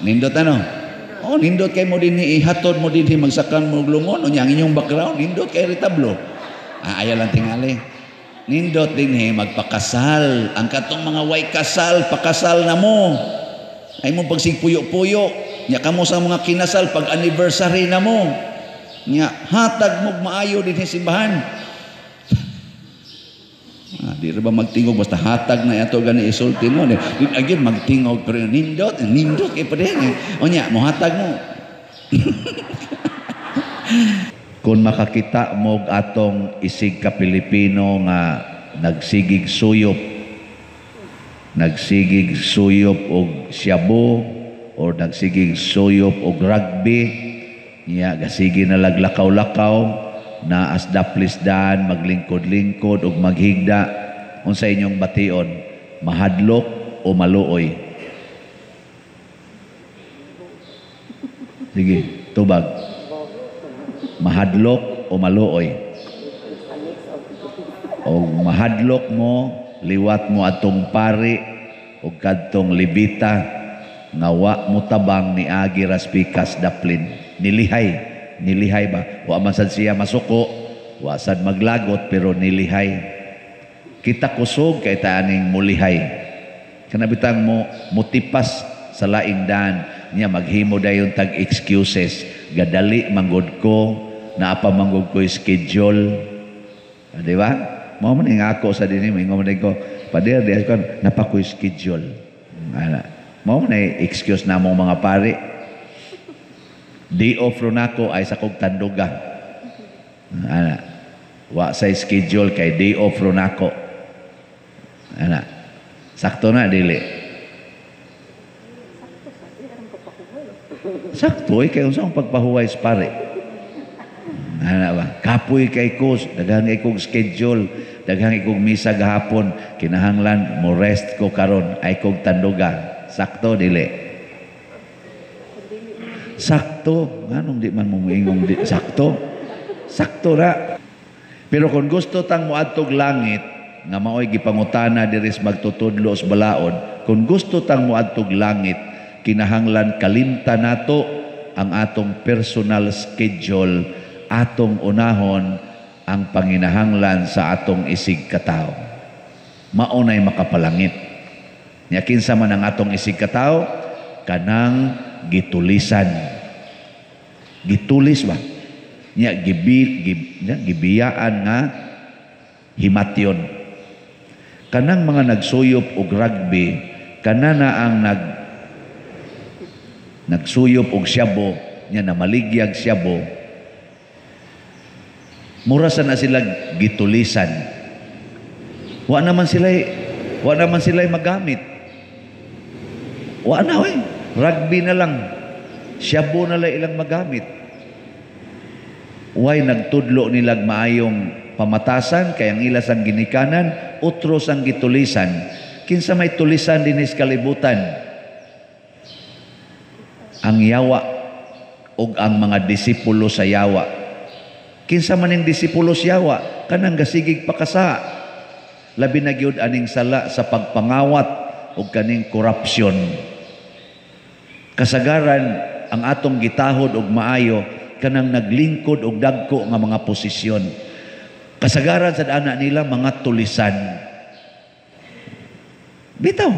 Nindot ano? Oh, nindot kay mo dinhi, ihatod mo dinhi, magsakan mo lungon unya ang inyong background, nindot kay retablo. Ah, ayaw lang tingali. Nindot dinhi magpakasal. Ang katong mga way kasal, pakasal na mo. Ay mo pagsigpuyo-puyo. Nya kamo sa mga kinasal pag anniversary na mo. Nya hatag mo maayo dinhi simbahan. Ah, di ra ba magtingog basta hatag na ato gani isulti no. Di agin magtingog pero nindot, nindot kay pa din. Unya mohatag mo. Kung makakita mo atong isig ka Pilipino nga nagsigig suyop og siyabo or nagsigig suyop og rugby, niya gasigi na laglakaw-lakaw na as daplisdan, maglingkod-lingkod og maghigda, unsa inyong bation, mahadlok o maluoy? Sige, tubag. Mahadlok o maluoy? O mahadlok mo, liwat mo atong pari o kadtong libita nga wa mo tabang ni agi raspikas daplin. Nilihay. Nilihay ba? Wa man sad siya masuko, wa sad maglagot, pero nilihay. Kita kusog kay taaning mulihay. Kanabitang mo mutipas sa laing daan niya, maghimo dayon tag excuses. Gadali manggod ko, naa pa manggod ko schedule. Di ba? Mao man ing ako sa dinhi, mingon man ko, pader di ko napa ko schedule. Ana. Mao man ay excuse namong mga pari. Di off ro nako ay sa kog tanduga. Ana. Wa sa schedule kay day off ro nako. Ana. Sakto na dili. Sakto kay unsa ang pagpahuway sa pare. Ana ba? Kapoy kay ko, daghan kay kog schedule, daghan kay kog misa gahapon, kinahanglan mo rest ko karon ay kog tanduga. Sakto dili. Sakto. Nganong di man mo moingong di sakto? Sakto ra. Pero kung gusto tang moadtog langit, nga maoy gipangutana diri sa magtutudlo sa balaod, kung gusto tang moadtog langit, kinahanglan kalimta nato ang atong personal schedule, atong unahon ang panginahanglan sa atong isig katawo. Mao nay makapalangit. Nya kinsa man ang atong isig katawo? Kanang gitulisan. Gitulis ba? Nya nya, gibiyaan nga himatyon. Kanang mga nagsuyop og rugby, kana na ang nagsuyop og syabo, nya namaligyag syabo, mura sa na sila gitulisan. Wa naman sila magamit. Wa na oy. Rugby na lang. Syabo na lang ilang magamit. Way nagtudlo nilag maayong pamatasan kay ang ila sang ginikanan utro sang gitulisan. Kinsa may tulisan dinhi sa kalibutan? Ang yawa ug ang mga disipulo sa yawa. Kinsa man ning disipulo sa yawa? Kanang gasigig pakasa. Labi na gyud aning sala sa pagpangawat ug kaning korupsyon. Kasagaran ang atong gitahod og maayo kanang naglingkod og dagko nga mga posisyon. Kasagaran sa ana nila mga tulisan. Bitaw.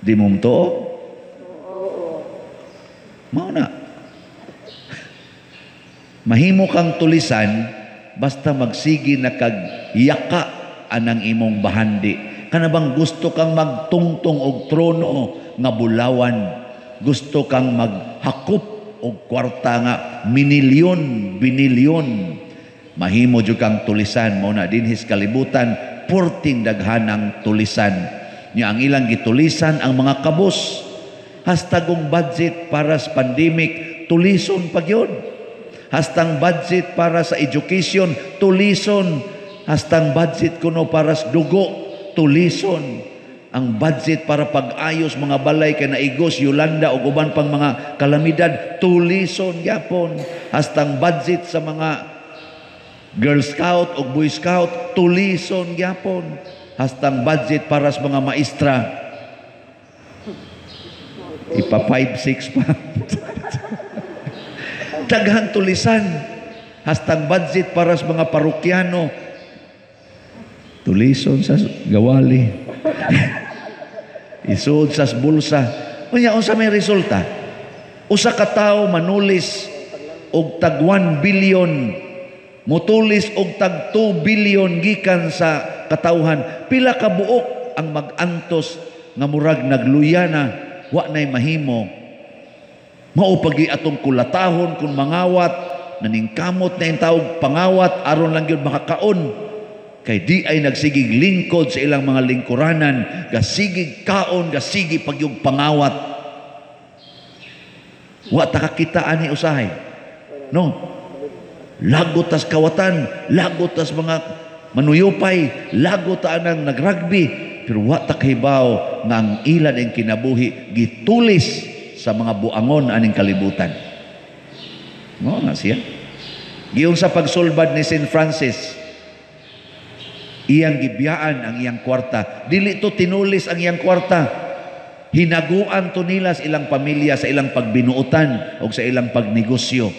Di mo tuo? Mao na. Mahimo kang tulisan basta magsigi na kag yaka anang imong bahandi. Kana bang gusto kang magtungtong og trono nga bulawan, gusto kang maghakop og kwarta nga minilyon, binilyon. Mahimo jud kang tulisan. Mao na dinhi sa kalibutan purting daghanang tulisan. Nya ang ilang gitulisan ang mga kabus. Hastagong budget para sa pandemic, tulison pa gyud. Hastang budget para sa education, tulison. Hastang budget kuno para sa dugo, tulison. Ang budget para pag-ayos mga balay kay naigos Yolanda o uban pang mga kalamidad, tulison gyapon. Hastang budget sa mga Girl Scout o Boy Scout, tulison gyapon. Hastang budget para sa mga maestra, ipa 5-6 pa. Daghang tulisan. Hastang budget para sa mga parokyano, tulison sa gawali. Isuod sa bulsa. Unya, unsa may resulta? Usa ka tawo manulis og tag 1 billion, mutulis og tag 2 billion gikan sa katawhan. Pila ka buok ang mag-antos nga murag nagluya na, wa nay mahimo. Mao pagi atong kulatahon kung mangawat, naningkamot na tawag pangawat aron lang gyud makakaon. Kay di ay nagsigig lingkod sa ilang mga lingkuranan, gasigig kaon, gasigi pagyug pangawat. Wa ta kakita ani usahay. No. Lagot tas kawatan, lagot tas mga manuyupay, lagot ta anang nagrugby, pero wa ta kahibaw nga ang ilan ang kinabuhi gitulis sa mga buangon aning kalibutan. Mao na siya. Giyon sa pagsulbad ni Saint Francis, iyang gibiyaan ang iyang kwarta. Dili to tinulis ang iyang kwarta. Hinaguan to nila sa ilang pamilya, sa ilang pagbinuotan o sa ilang pagnegosyo.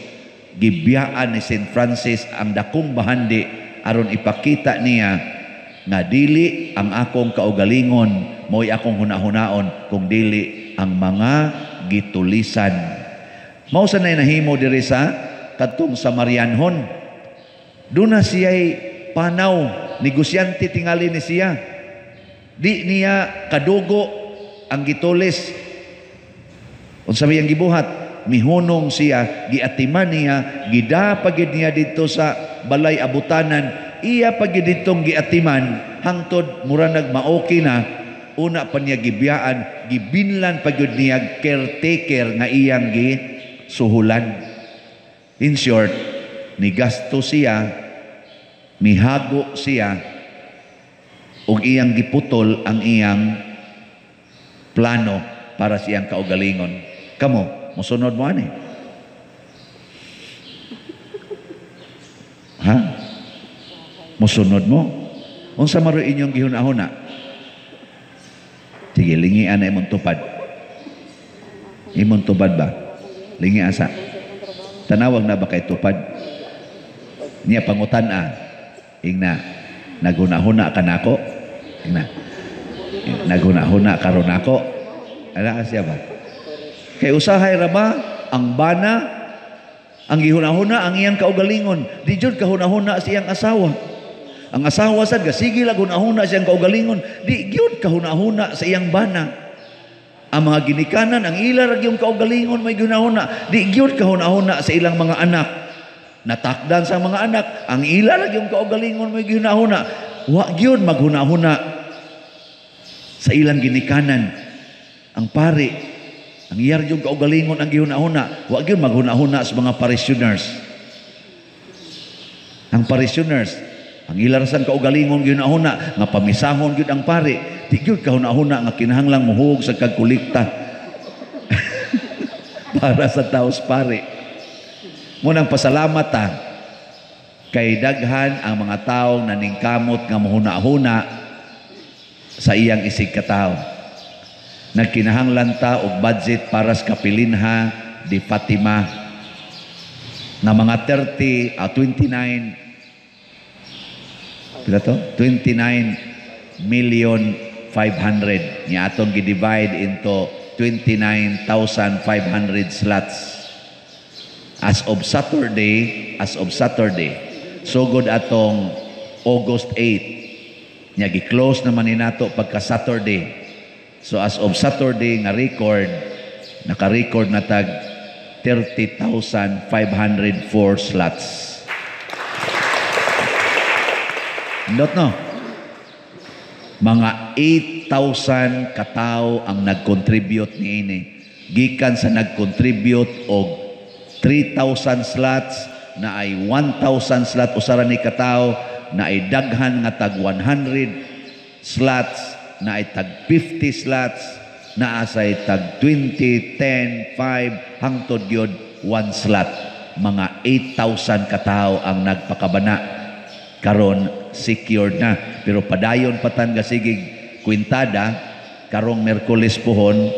Gibiyaan ni Saint Francis ang dakong bahandi aron ipakita niya nga dili ang akong kaugalingon mo'y akong hunahunaon kung dili ang mga gitulisan. Mao sa nay nahimo diri sa kadtong Samarianhon. Doon na siya'y panaw, negosyante tingali ni siya. Di niya kadugo ang gitulis. Unsa may ang gibuhat? Mihunong siya, giatiman niya, gida pagid niya dito sa balay abutanan, iya pagid ditong giatiman hangtod mura nagmaoki na, una pa niya gibiyaan, gibinlan pagid niya caretaker nga iyang gisuhulan. In short, nigasto siya, mihago siya, ug iyang giputol ang iyang plano para sa iyang kaugalingon. Kamo, Mosunod mo ani? Ha? Mosunod mo? Unsa man inyong gihuna-huna? Sige, lingian na imong tupad. Imong tupad ba? Lingi asa. Tanawag na ba kay tupad? Niya pangutan-a. Ingna, naghuna-huna ka nako? Ingna, naghuna-huna karon nako? Ala siya ba? Kay usahay ra ba ang bana ang gihuna-huna ang iyang kaugalingon, di jud kahuna-huna sa iyang asawa. Ang asawa sad gasige lang hunahuna sa iyang kaugalingon, di gyud kahuna-huna sa iyang bana. Ang mga ginikanan, ang ila ra gyud kaugalingon may gihuna-huna, di gyud kahuna-huna sa ilang mga anak. Natakdan sa mga anak, ang ila ra gyud kaugalingon may gihuna-huna, wa gyud maghuna-huna sa ilang ginikanan. Ang pari, ang iya ra gyud kaugalingon ang gihuna-huna, wa gyud maghuna-huna sa mga parishioners. Ang parishioners, ang ila ra sang kaugalingon gihuna-huna nga pamisahon gyud ang pari, di gyud kahuna-huna nga kinahanglang muhug sa kagkolekta para sa taos pari. Munang pasalamat ta kay daghan ang mga tawo naningkamot nga muhuna-huna sa iyang isig katawo. Nagkinahanglan ta og budget para sa Kapilinha di Fatima na mga 30 a 29 pila to? 29,500,000 nya atong gi-divide into 29,500 slots. As of Saturday, sugod atong August 8, nya gi-close naman ni nato pagka Saturday. So as of Saturday nga record, naka-record na tag 30,504 slots. Not no? Mga 8,000 katao ang nag-contribute niini. Gikan sa nag-contribute og 3,000 slots, na ay 1,000 slot usara ni katao, na ay daghan nga tag 100 slots, na ay tag 50 slots, na asay tag 20, 10, 5, hangtod gyud 1 slot. Mga 8,000 katao ang nagpakabana. Karon secured na, pero padayon patan gasigig kwintada karong Miyerkules pohon,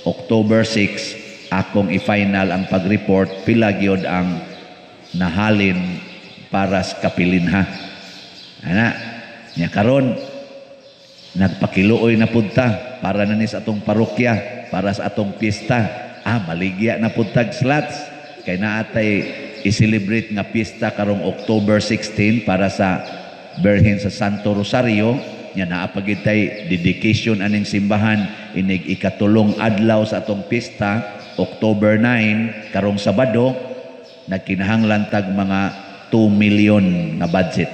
October 6, akong i-final ang pag-report pila gyud ang nahalin para sa Kapilinha. Ana, nya karon nagpakiluoy na pud ta para na ni sa atong parokya, para sa atong piyesta. Maligya na pud tag slots kay naatay i-celebrate nga piyesta karong October 16 para sa Birhen sa Santo Rosario. Nya naa pa gyud tay dedication aning simbahan inig ikatulong adlaw sa atong piyesta, October 9, karong Sabado. Nagkinahanglan tag mga 2 million na budget.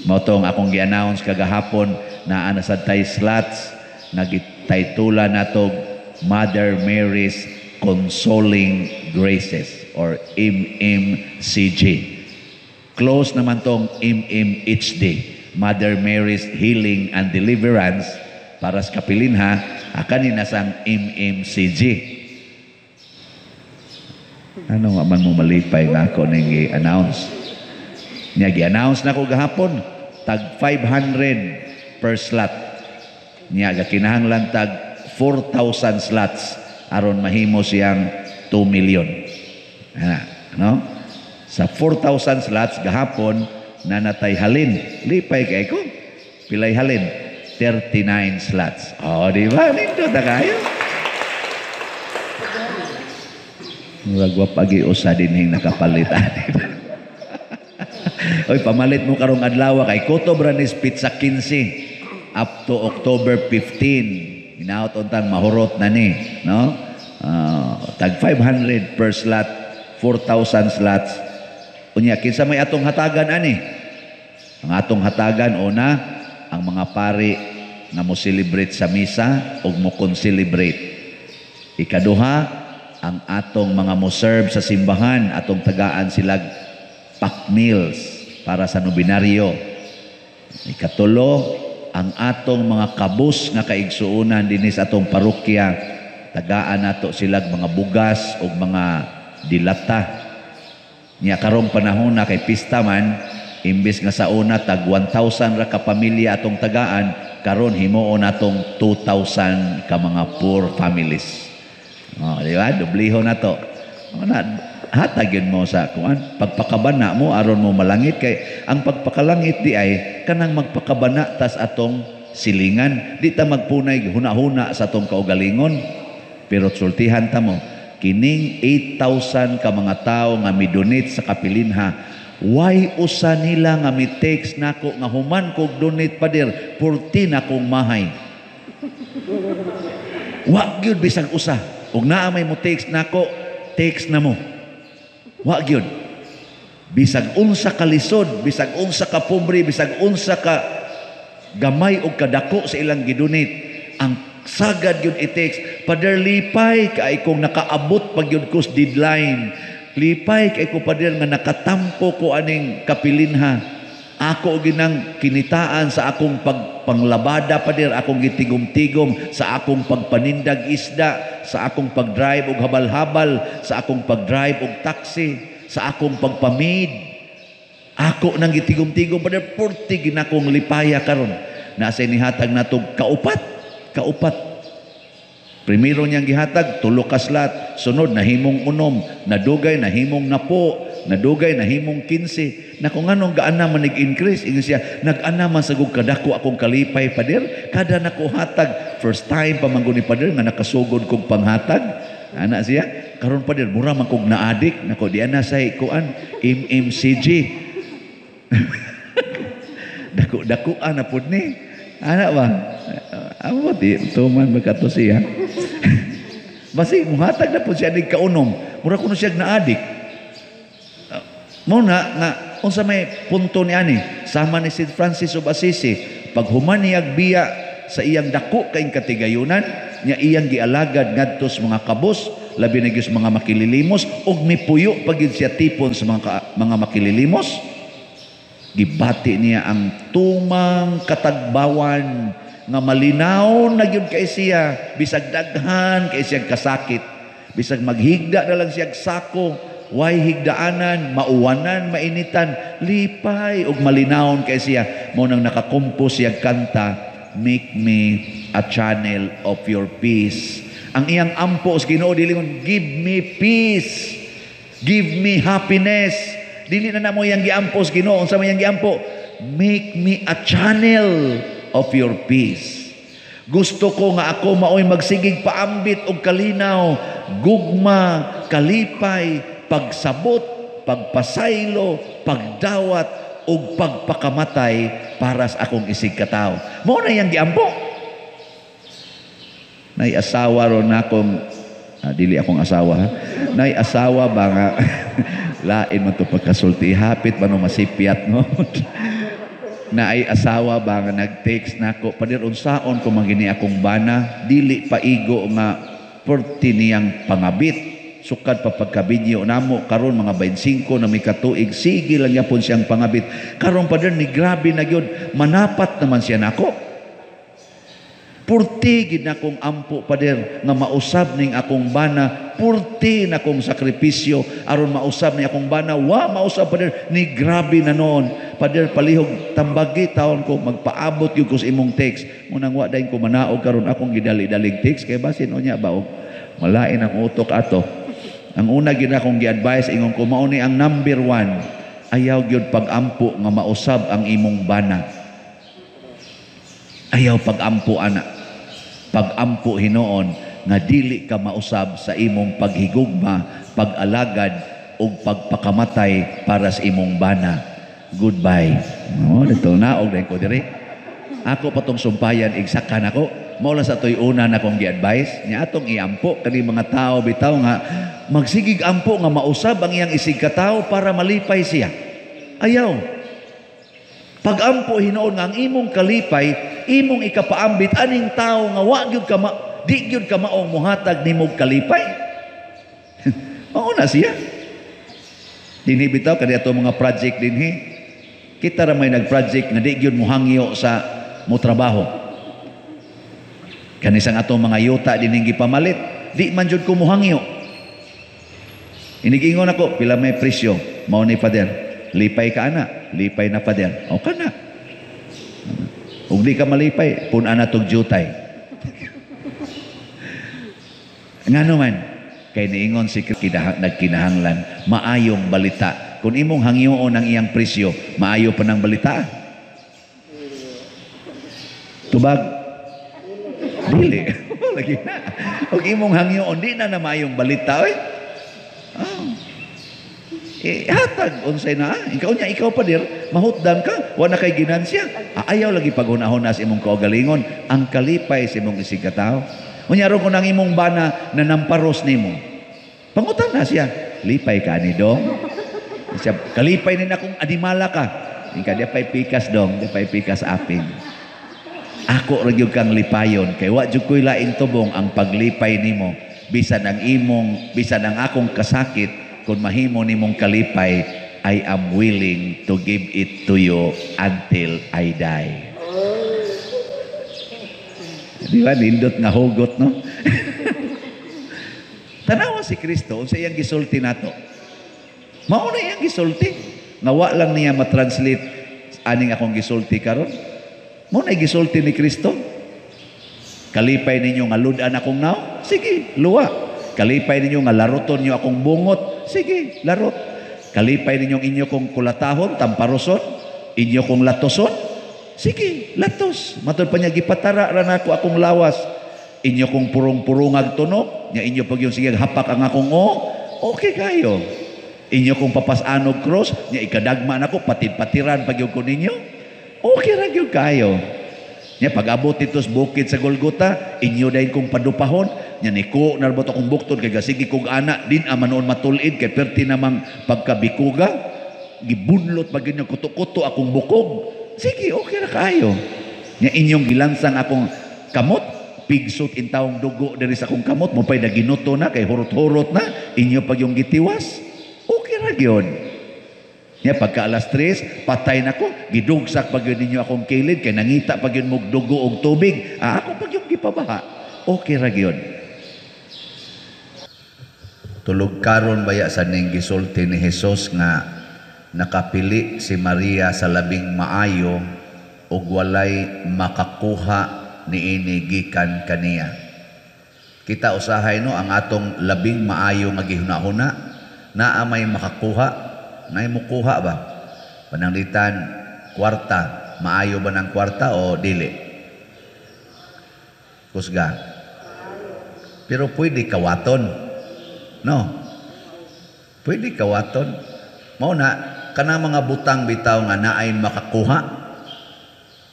Mao tong akong gi-announce kagahapon, naa na sad tay slots, nagtitula nato Mother Mary's Consoling Graces or MMCG. Close naman tong MMHD, Mother Mary's Healing and Deliverance para sa Kapilinha, kanina sang MMCG. Ano nga man mo malipay nga ako ning gi-announce? Nya gi-announce na ko gahapon, tag 500 per slot. Nya gakinahanglan tag 4,000 slots aron mahimo siyang 2 million. Ana, no? Sa 4,000 slots gahapon nanatay halin. Lipay kay ko. Pilay halin? 39 slots. Oh, di ba? Nindot na kayo. Murag wa pagi usa dinhing nakapalit. Oy, pamalit mo karong adlaw kay Kutob ra ni Pizza 15 up to October 15. Hinaot untang mahurot na ni, no? Tag 500 per slot, 4,000 slots. Unya kinsa may atong hatagan ani? Ang atong hatagan una ang mga pari nga mo celebrate sa misa ug mo concelebrate. Ikaduha, ang atong mga mo serve sa simbahan, atong tagaan silag pack meals para sa nobinaryo. Ikatulo, ang atong mga kabus nga kaigsuonan dinhi sa atong parokya Tagaan nato sila mga bugas o mga dilata. Nya karong panahon na kay pista man, imbes nga sa una tag 1,000 ra ka pamilya atong tagaan, karon himuon natong 2,000 ka mga poor families. Oh, di ba? Dubliho na to. O na, hatag yun mo sa kuan, pagpakabana mo aron mo malangit, kay ang pagpakalangit di ay kanang magpakabana tas atong silingan, di ta magpunay huna-huna sa atong kaugalingon. Pero sultihan ta mo kining 8,000 ka mga tawo nga midonate sa kapilinha, way usa nila nga mi-text nako nga human kog donate, pader, 14 akong mahay. Wa gyud bisag usa. Ug naa may mo text nako, text na mo. Wa gyud. Bisag unsa ka lisod, bisag unsa ka pobre, bisag unsa ka gamay og kadako sa ilang gidonate, ang sagad gyud i-text, "Pader, lipay kay kong nakaabot pag gyud ko sa deadline. Lipay kay ko, pader, nga nakatampo ko aning kapilinha. Ako ginang kinitaan sa akong pagpanglabada, pader, akong gitigom-tigom sa akong pagpanindag isda, sa akong pagdrive og habal-habal, sa akong pagdrive og taxi, sa akong pagpamid. Ako nang gitigom-tigom, pader, purti ginakong lipaya karon." Nasa nihatag natog kaupat, kaupat. Primero niyang gihatag, tulo ka slot. Sunod, nahimong 6. Nadugay, nahimong 10. Nadugay, nahimong 15. Na kung anong gaana man nag-increase, ingon siya, "Nag-ana man sa kadako akong kalipay, pader. Kada nako hatag, first time pa man ni pader nga nakasugod kog panghatag." Ana siya, "Karon, pader, mura man kog naadik." Nako, di ana say kuan, MMCG. Dako dako na pud ni. Ana ba? Amo di tuman magkato siya. Basi muhatag na pud siya nig kaunom. Mura kuno siya naadik. Mo na nga unsa may punto ni ani, sama ni St. Francis of Assisi, pag human niyag biya sa iyang dako kaing katigayunan nya iyang gialagad ngadto sa mga kabos, labi na gyud sa mga makililimos, ug mipuyo pa gyud siya tipon sa mga makililimos, gibati niya ang tumang katagbawan nga malinaw na gyud kay siya bisag daghan kay siya kasakit, bisag maghigda na lang siya sako, way higdaanan, mauwanan, mainitan, lipay ug malinawon kay siya. Mo nang nakakompos siya kanta, "Make Me a Channel of Your Peace." Ang iyang ampo sa Ginoo dili "Give me peace, give me happiness." Dili na namo iyang giampo sa Ginoo. Unsa may iyang giampo? "Make me a channel of your peace." Gusto ko nga ako maoy magsigig paambit og kalinaw, gugma, kalipay, pagsabot, pagpasaylo, pagdawat ug pagpakamatay para sa akong isig katawo. Mao na iyang giampo. Nay asawa ron akong dili akong asawa ha. Nay asawa ba nga lain man to pagkasulti, hapit man no masipyat no. Na ay asawa ba nga nag-text nako, "Pader, unsaon ko man gini akong bana, dili paigo nga perti niyang pangabit sukad pa pagkabidyo namo, karon mga 25 na may katuig, sige lang yapon siyang pangabit. Karon, pader, ni grabe na gyud, manapat naman siya nako. Purti gid na akong ampo, pader, nga mausab ning akong bana, purti na akong sakripisyo aron mausab ni akong bana. Wa mausab, pader, ni grabe na noon. Pader, palihog tambagi taon ko, magpaabot gyud ko sa imong text." Munang wa dayon ko manaog karon, akong gidali-dalig text kay basin unya ba og malain ang utok ato. Ang una gid akong gi-advise, ingon ko, mao ni ang number one: ayaw gyud pag-ampo nga mausab ang imong bana. Ayaw pag-ampo ana. Pag-ampo hinuon nga dili ka mausab sa imong paghigugma, pag-alagad ug pagpakamatay para sa imong bana. Goodbye. No, dito naog ko diri. Ako pa tong sumpayan, igsakan ako. Mao lang sa to'y una na akong gi-advise nya atong iampo kani mga tao bitaw nga magsigig ampo nga mausab ang iyang isig katawo para malipay siya. Ayaw. Pag-ampo hinuon nga ang imong kalipay, imong ikapaambit aning tao nga wa gyud ka ma, di gyud ka maong muhatag nimog kalipay. Mao na siya. Dinhi bitaw kani ato mga project dinhi. Kita ra may nag-project nga di gyud mohangyo sa mo trabaho. Kanisang atong mga yuta dinhing gipamalit. Di man jud ko muhangyo. Inigingon ako, pila may presyo, mao ni Father. Lipay ka ana, lipay na Father. O ka na. Ug di ka malipay, pun-an na tog jutay. Ngano man, kay niingon si nagkinahanglan, maayong balita. Kung imong hangyoon ang iyang presyo, maayo pa ng balita. Tubag. Dili. Lagi na. Ug imong hangyoon, di na na maayong balita. Oy. Oh. Eh, hatag, unsay na. Ikaw niya, ikaw pa dir, mahutdan ka, wala kay ginansya. Ayaw lagi paghunahon sa imong kaugalingon, ang kalipay sa imong isigkatao. Unya ron kung ang imong bana na namparos nimo. Pangutan na siya, lipay ka ni dong. Siya, kalipay ni na kung animala ka. Ika, di pa'y pikas dong, di pa'y pikas aping. Ako ra gyud kang lipayon, kay wa jud ko'y laing tubong ang paglipay nimo. Bisan ang imong, bisan ang akong kasakit, kung mahimo nimong kalipay, I am willing to give it to you until I die. Di ba? Nindot nga hugot, no? Tanawa si Kristo, unsa iyang gisulti nato? Mao na iyang gisulti. Nga wa lang niya matranslate aning akong gisulti karon. Mao na gisulti ni Kristo. Kalipay ninyo nga lud-an akong naw? Sige, luwa. Kalipay ninyo nga laruton niyo akong bungot? Sige, larot. Kalipay ninyo inyo kong kulatahon, tamparoson, inyo kong latoson? Sige, latos. Matod pa niya, gipatara ra nako akong lawas. Inyo kong purong-purungag tunok, nya inyo pag yung sige hapak ang akong o, okay kayo. Inyo kong papasanog cross, nya ikadagma nako, patid-patiran pag yung ko ninyo, okay ra gyud kayo. Nya pag-abot dito sa bukid sa Golgota, inyo dahin kong padupahon, nya niko narbot akong buktod kay gasigi kog ana din ama noon matulid kay perti namang pagkabikuga, gibunlot pag inyo kuto-kuto akong bukog. Sige, okay ra kayo. Nya inyong gilansang akong kamot, pigsot in taong dugo diri sa akong kamot, mo pa'y naginuto na kay hurot-hurot na, inyo pag yung gitiwas, okay ra gyud. Nya pagka alas 3, patay na ko, gidugsak pag yun ninyo akong kilid, kay nangita pag yun mog dugo og tubig, ako pag yung gipabaha, okay ra gyud. Tulog karon baya sa ning gisulti ni Jesus nga nakapili si Maria sa labing maayo ug walay makakuha niini gikan kaniya. Kita usahay no ang atong labing maayo nga gihunahuna naa may makakuha, naay mukuha ba? Pananglitan kwarta, maayo ba ng kwarta o dili? Kusga. Pero pwede kawaton. No. Pwede kawaton. Mao na kana mga butang bitaw nga naay makakuha.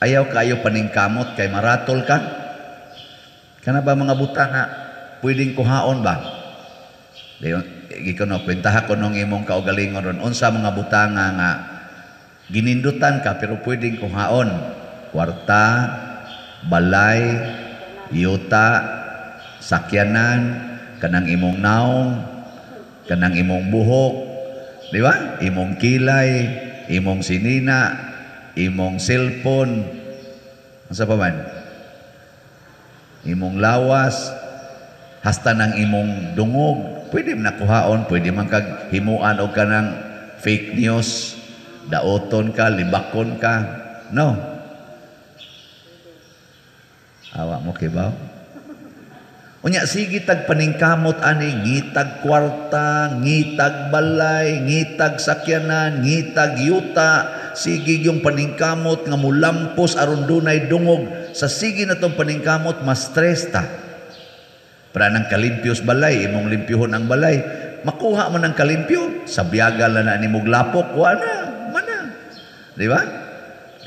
Ayaw kayo paningkamot kay maratol ka. Kana ba mga butang nga pwedeng kuhaon ba? Gikono kwentaha ko nung imong kaugalingon ron unsa mga butang nga ginindutan ka pero pwedeng kuhaon. Kwarta, balay, yuta, sakyanan, kanang imong naong, kanang imong buhok, di ba? Imong kilay, imong sinina, imong cellphone, unsa pa man? Imong lawas, hasta ng imong dungog, pwede man nakuhaon, pwede man kag himuan og kanang fake news, daoton ka, libakon ka, no? Awa mo kibaw? Unya sige tag paningkamot ani, ngitag kwarta, ngitag balay, ngitag sakyanan, ngitag yuta, sige yung paningkamot nga mulampos aron dunay dungog. Sa sige na tong paningkamot, mas stress ta. Para nang kalimpios balay, imong limpyuhon ang balay, makuha man ang kalimpyo, sa biyaga lang na nimog lapok, wa na, mana. Di ba?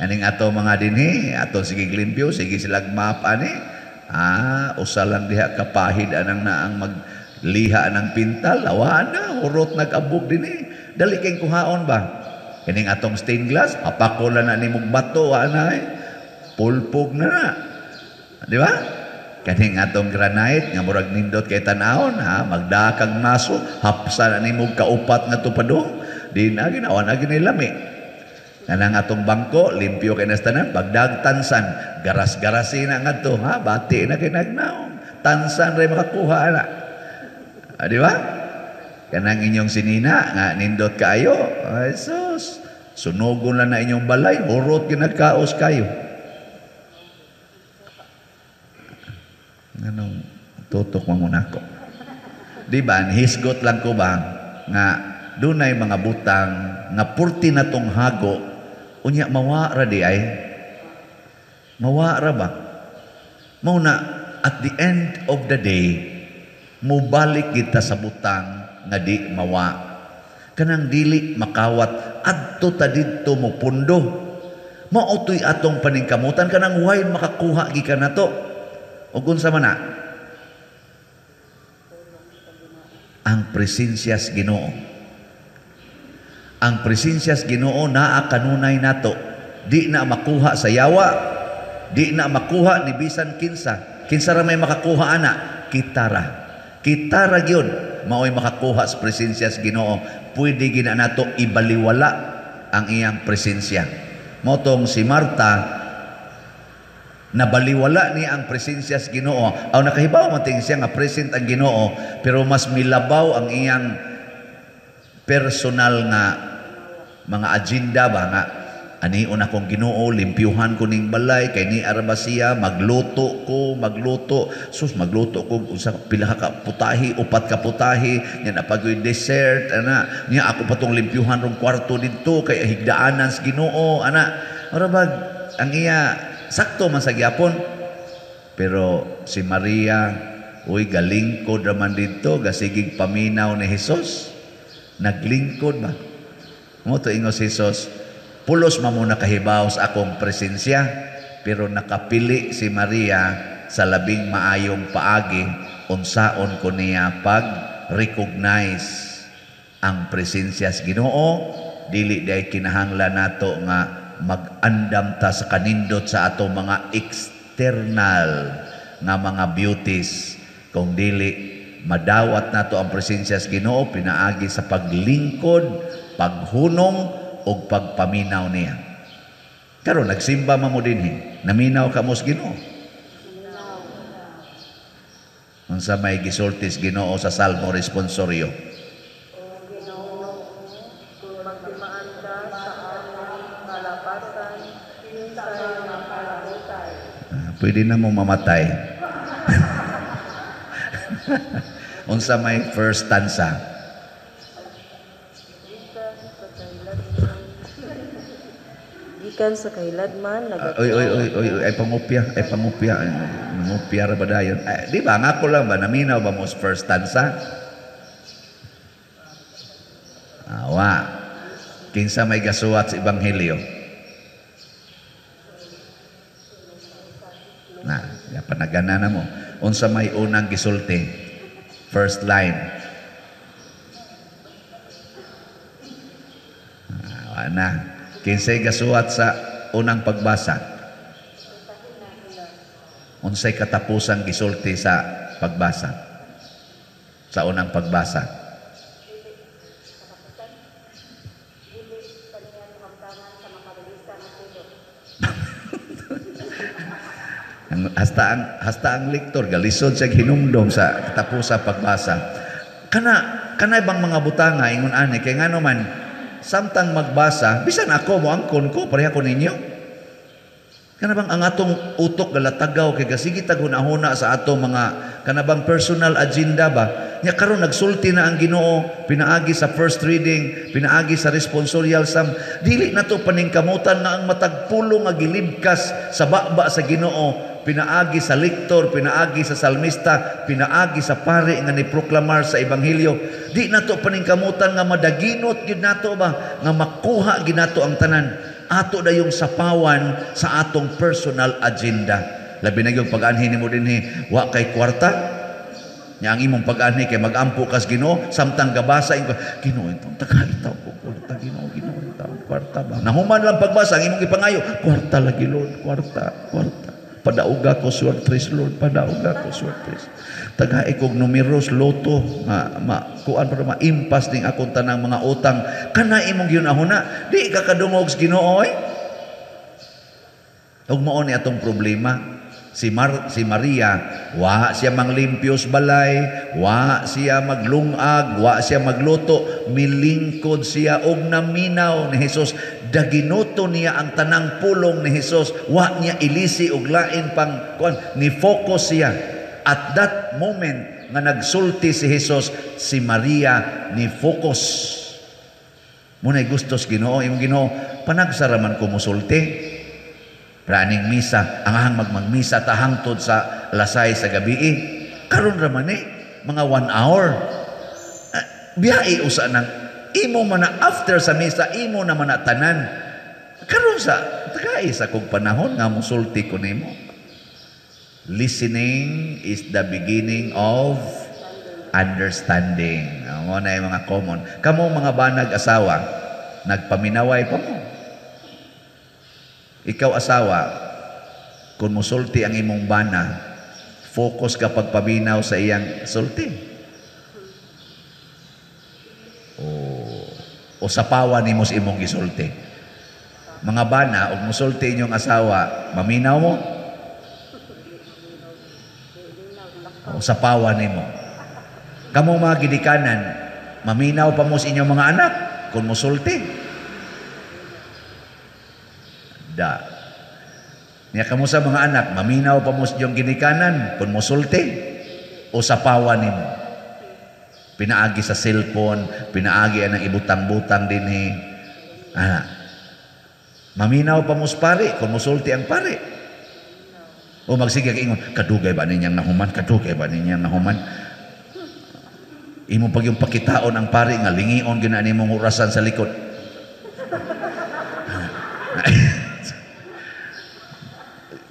Aning ato mga dinhi, ato sige limpyo, sige silag map ani. Ah, usa lang diha kapahid anang naang magliha ng pintal, awa na, hurot nag-abog dinhi. Dali kay kuhaon ba? Kining atong stained glass, hapako lang na nimog bato, wa na eh. Pulpog na na. Di ba? Kaning atong granite nga murag nindot kay tan-awon, ha, magdakag maso, hapsa na nimog kaupat nga tupadong, di na ginawa na ginilami. Kanang atong bangko, limpyo kay nas tanan, pagdag tansan, garas-garasi na ngadto, ha, bati na kay nagnaong. Tansan ray makakuha ana. Ah, di ba? Kanang inyong sinina nga nindot kaayo. Ay sus, sunogon lang na inyong balay, hurot ginagkaos kayo. Anong tutok mo muna ako? Di ba, hisgot lang ko ba nga dunay mga butang nga purti na tong hago, unya mawa ra di ay? Mawa ra ba? Mauna, at the end of the day, mubalik kita sa butang nga di mawa. Kanang dili makawat, adto ta didto mo pundo. Mao to'y atong paningkamutan, kanang way makakuha gikan nato. Ug unsa man na? Ang presensya sa Ginoo. Ang presensya sa Ginoo naa kanunay nato. Di na makuha sa yawa, di na makuha ni bisan kinsa. Kinsa ra may makakuha ana? Kita ra. Kita ra gyud mao'y makakuha sa presensya sa Ginoo. Pwede gina nato ibaliwala ang iyang presensya. Motong si Marta nabaliwala niya ang presensya sa Ginoo. Aw nakahibaw man ting siya nga present ang Ginoo, pero mas milabaw ang iyang personal nga mga agenda ba nga anion akong Ginoo, limpyuhan ko ning balay kay ni ara ba siya, magluto ko, magluto. Sus, magluto ko unsa pila ka putahi, upat ka putahi, nya napagoy dessert ana, nya ako pa tong limpyuhan rong kwarto didto kay higdaanan sa Ginoo ana. Ora bag ang iya sakto man sa gyapon. Pero si Maria, uy, galingkod raman didto, gasigig paminaw ni Hesus. Naglingkod ba? Mo to ingon si Hesus, pulos man mo nakahibaw sa akong presensya, pero nakapili si Maria sa labing maayong paagi unsaon ko niya pag-recognize ang presensya sa Ginoo. Dili day kinahanglan nato nga mag-andam ta sa kanindot sa ato mga external nga mga beauties, kung dili madawat nato ang presensya sa Ginoo pinaagi sa paglingkod, paghunong ug pagpaminaw niya. Karon nagsimba man mo dinhi, naminaw ka mo sa Ginoo. Unsa may gisulti sa Ginoo sa Salmo responsorio? Pwede na mo mamatay. Unsa may first stanza? Gikan sa kahiladman Oy oy oy oy, ay pangupya, ay pangupya, nangupya ra ba dayon? Ay, di ba nga ako lang ba naminaw ba mo sa first stanza? Awa. Kinsa may gasuwat sa ebanghelyo? Na, panagana na mo. Unsa may unang gisulti? First line. Awa na. Kinsay gasuwat sa unang pagbasa? Unsay katapusang gisulti sa pagbasa? Sa unang pagbasa. Hasta ang lektor galisod siya hinumdom sa katapusan pagbasa. Kana bang mga butanga ingon ani kay ngano man samtang magbasa bisan ako moangkon ko pareha ko ninyo. Kana bang ang atong utok galatagaw kay gasigi tag hunahuna sa atong mga kana bang personal agenda ba? Nya karon nagsulti na ang Ginoo pinaagi sa first reading, pinaagi sa responsorial psalm. Dili na to paningkamutan nga ang matag pulo nga gilibkas sa baba sa Ginoo, pinaagi sa lektor, pinaagi sa salmista, pinaagi sa pare nga niproklamar sa ebanghelyo. Di nato paningkamutan nga madaginot gyud nato ba nga makuha gyud nato ang tanan. Ato dayong sapawan sa atong personal agenda. Labi na gyud pag-anhi nimo dinhi, wa kay kwarta. Nya ang imong pag-anhi kay mag-ampo kas Ginoo samtang gabasa ingon, Ginoo intong tagaitaw ko kwarta, Ginoo, Ginoo intong kwarta ba. Nahuman lang pagbasa ang imong gipangayo, kwarta lagi Lord, kwarta, kwarta. Padauga ko swertres Lord, padauga ko swertres. Tagai kog numeros loto nga makuan para maimpas ning akong tanang mga utang. Kana imong gihunahuna, di ka kadungog sa Ginoo oy. Ug mao ni atong problema. Si Maria, wa siya manglimpyos balay, wa siya maglungag, wa siya magluto, milingkod siya og naminaw ni Hesus. Daginuto niya ang tanang pulong ni Hesus, wa niya ilisi og lain pang kuan, ni focus siya. At that moment nga nagsulti si Hesus, si Maria ni focus. Muna'y gustos Ginoo, imong Ginoo, panagsaraman ko musulti. Praning misa, ang ahang magmagmisa tahangtod sa lasay sa gabi. Karon ra man mga 1 hour. Biyahe usa nang imo man na after sa misa, imo na man na tanan. Karon sa tagay sa kog panahon nga musulti ko nimo. Listening is the beginning of understanding. Mo na yung mga common. Kamo mga banag asawa, nagpaminaway pa mo. Ikaw asawa, kung musulti ang imong bana, focus ka pagpaminaw sa iyang sulti. O sapawan nimo sa imong gisulti. Mga bana, og musulti inyong asawa, maminaw mo? O sapawan nimo. Kamo mga gidikanan, maminaw pa mo sa inyong mga anak kung musulti. Da. Niya kamo sa mga anak, maminaw pa mo sa inyong ginikanan kung musulti o sapawan nimo. Pinaagi sa cellphone, pinaagi ang ibutang-butang dinhi. Ana. Maminaw pa mo sa pare kung musulti ang pare. O magsige ingon, kadugay ba ninyang nahuman? Kadugay ba ninyang nahuman? Imo pag yung pakitaon ang pare nga lingion gina nimong orasan sa likod.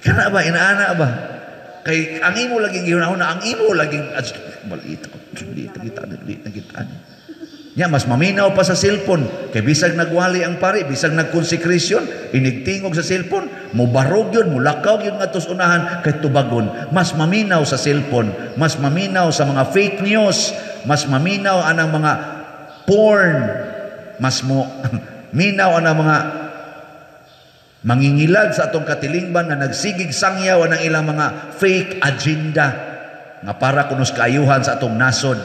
Kana ba inaana ba? Kay ang imo laging gihunahuna, ang imo laging balita kita kita. Nya mas maminaw pa sa cellphone kay bisag nagwali ang pare, bisag nagkonsekresyon, inigtingog sa cellphone, mubarog yun, mulakaw yun ngadto sa unahan kay tubagon. Mas maminaw sa cellphone, mas maminaw sa mga fake news, mas maminaw anang mga porn, mas mo minaw anang mga mangingilad sa atong katilingban nga nagsigig sangyaw ang ilang mga fake agenda nga para kunos kaayuhan sa atong nasod.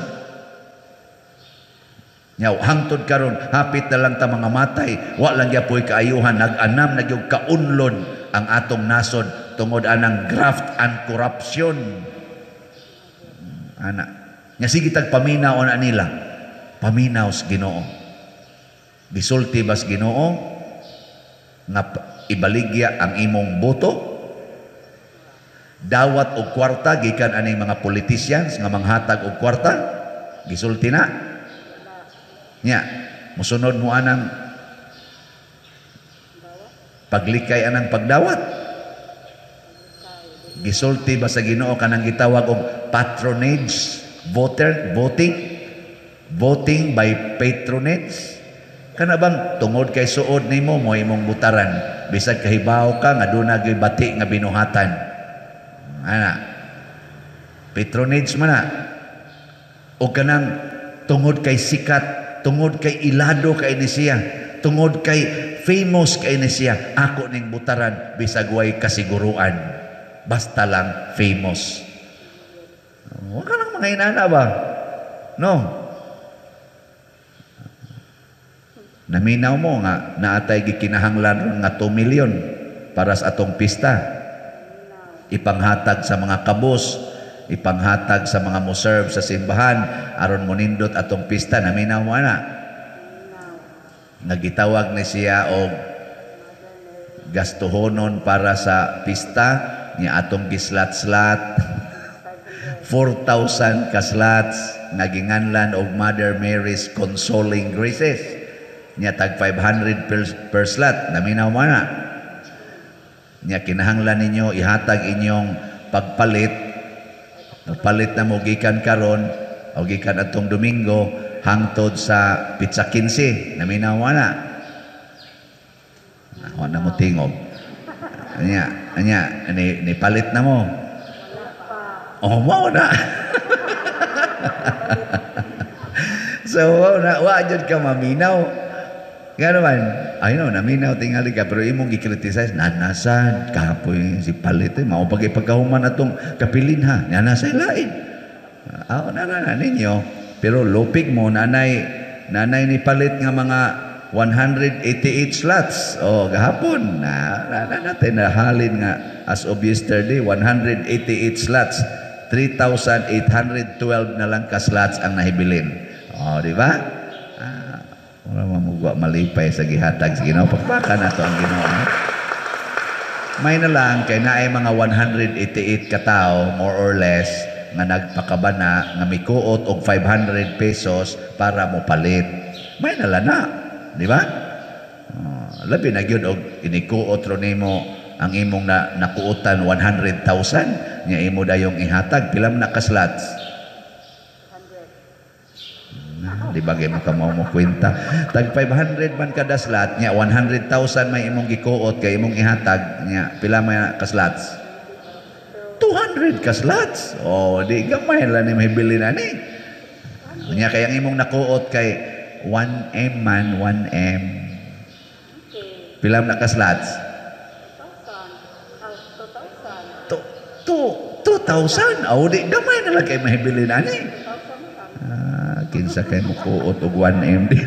Nyaw, hangtod karon hapit na lang ta mga matay, wa lang gyapoy kaayuhan, nag-anam na gyud kaunlon ang atong nasod tungod anang graft and corruption. Ana, nya sige tag paminaw ana nila. Paminaw sa Ginoo. Gisulti bas Ginoo nga ibaligya ang imong boto, dawat og kwarta gikan aning mga politicians nga manghatag og kwarta, gisulti na. Nya, musunod mo anang paglikay anang pagdawat. Gisulti ba sa Ginoo kanang gitawag og patronage voter voting, voting by patronage? Kana bang tungod kay suod nimo mo imong butaran, bisag kahibaw ka nga duna gyud bati nga binuhatan. Ana, patronage man na. O kanang tungod kay sikat, tungod kay ilado kay ni siya, tungod kay famous kay ni siya, ako ning butaran bisag way kasiguruan, basta lang famous. Wa ka nang mga inana ba? No. Naminaw mo nga naatay gikinahanglan nga 2 million para sa atong pista. Ipanghatag sa mga kabos, ipanghatag sa mga mo-serve sa simbahan aron monindot atong pista. Naminaw mo ana. Nagitawag ni siya og gastuhonon para sa pista niya atong gislat-slat. 4,000 ka slots nga ginganlan og Mother Mary's Consoling Graces. Nya tag 500 per slot. Naminaw mo na. Nya kinahanglan ninyo ihatag inyong pagpalit. Palit na mo gikan karon o gikan atong Domingo hangtod sa pitsa 15. Naminaw mo na. Wa na mo tingog. Anya, anya ni palit na mo. Oh, mao na. So wa na, wa jud ka maminaw. Nga naman, I know, naminaw tingali ka, pero imong gi-criticize, nanasad, kapoy si palit, eh, mao pag pagkahuman atong kapilin ha, nanasay lain. Ah, na na ninyo, pero lupig mo, nanay, nanay ni palit nga mga 188 slots. Oh, gahapon, na, na, na natin nahalin nga as of yesterday, 188 slots. 3,812 na lang ka slots ang nahibilin. Oh, di ba? Ah, wala mamugwa malipay sa gihatag sa Ginoo. Pakpakan nato ang Ginoo. No? May na lang kay naay mga 188 ka tao more or less nga nagpakabana nga mikuot og 500 pesos para mo palit. May na lang na, di ba? Oh, labi na gyud og inikuot ro nimo ang imong na nakuotan 100,000 nga imo dayong ihatag, pila man na ka slots? Na, di ba kay mo kamo mo kwenta? Tag 500 man kada slot nya, 100,000 may imong gikuot kay imong ihatag nya, pila man ka slots? 200 ka slots. Oh, di gamay lang ni mahibili na ni. Nya kay ang imong nakuot kay 1M man, 1M. Pila man na ka slots? 2,000. 2,000. Oh, di gamay na lang kay mahibili na ni. Ah, kinsa kay mo kuot og 1M di.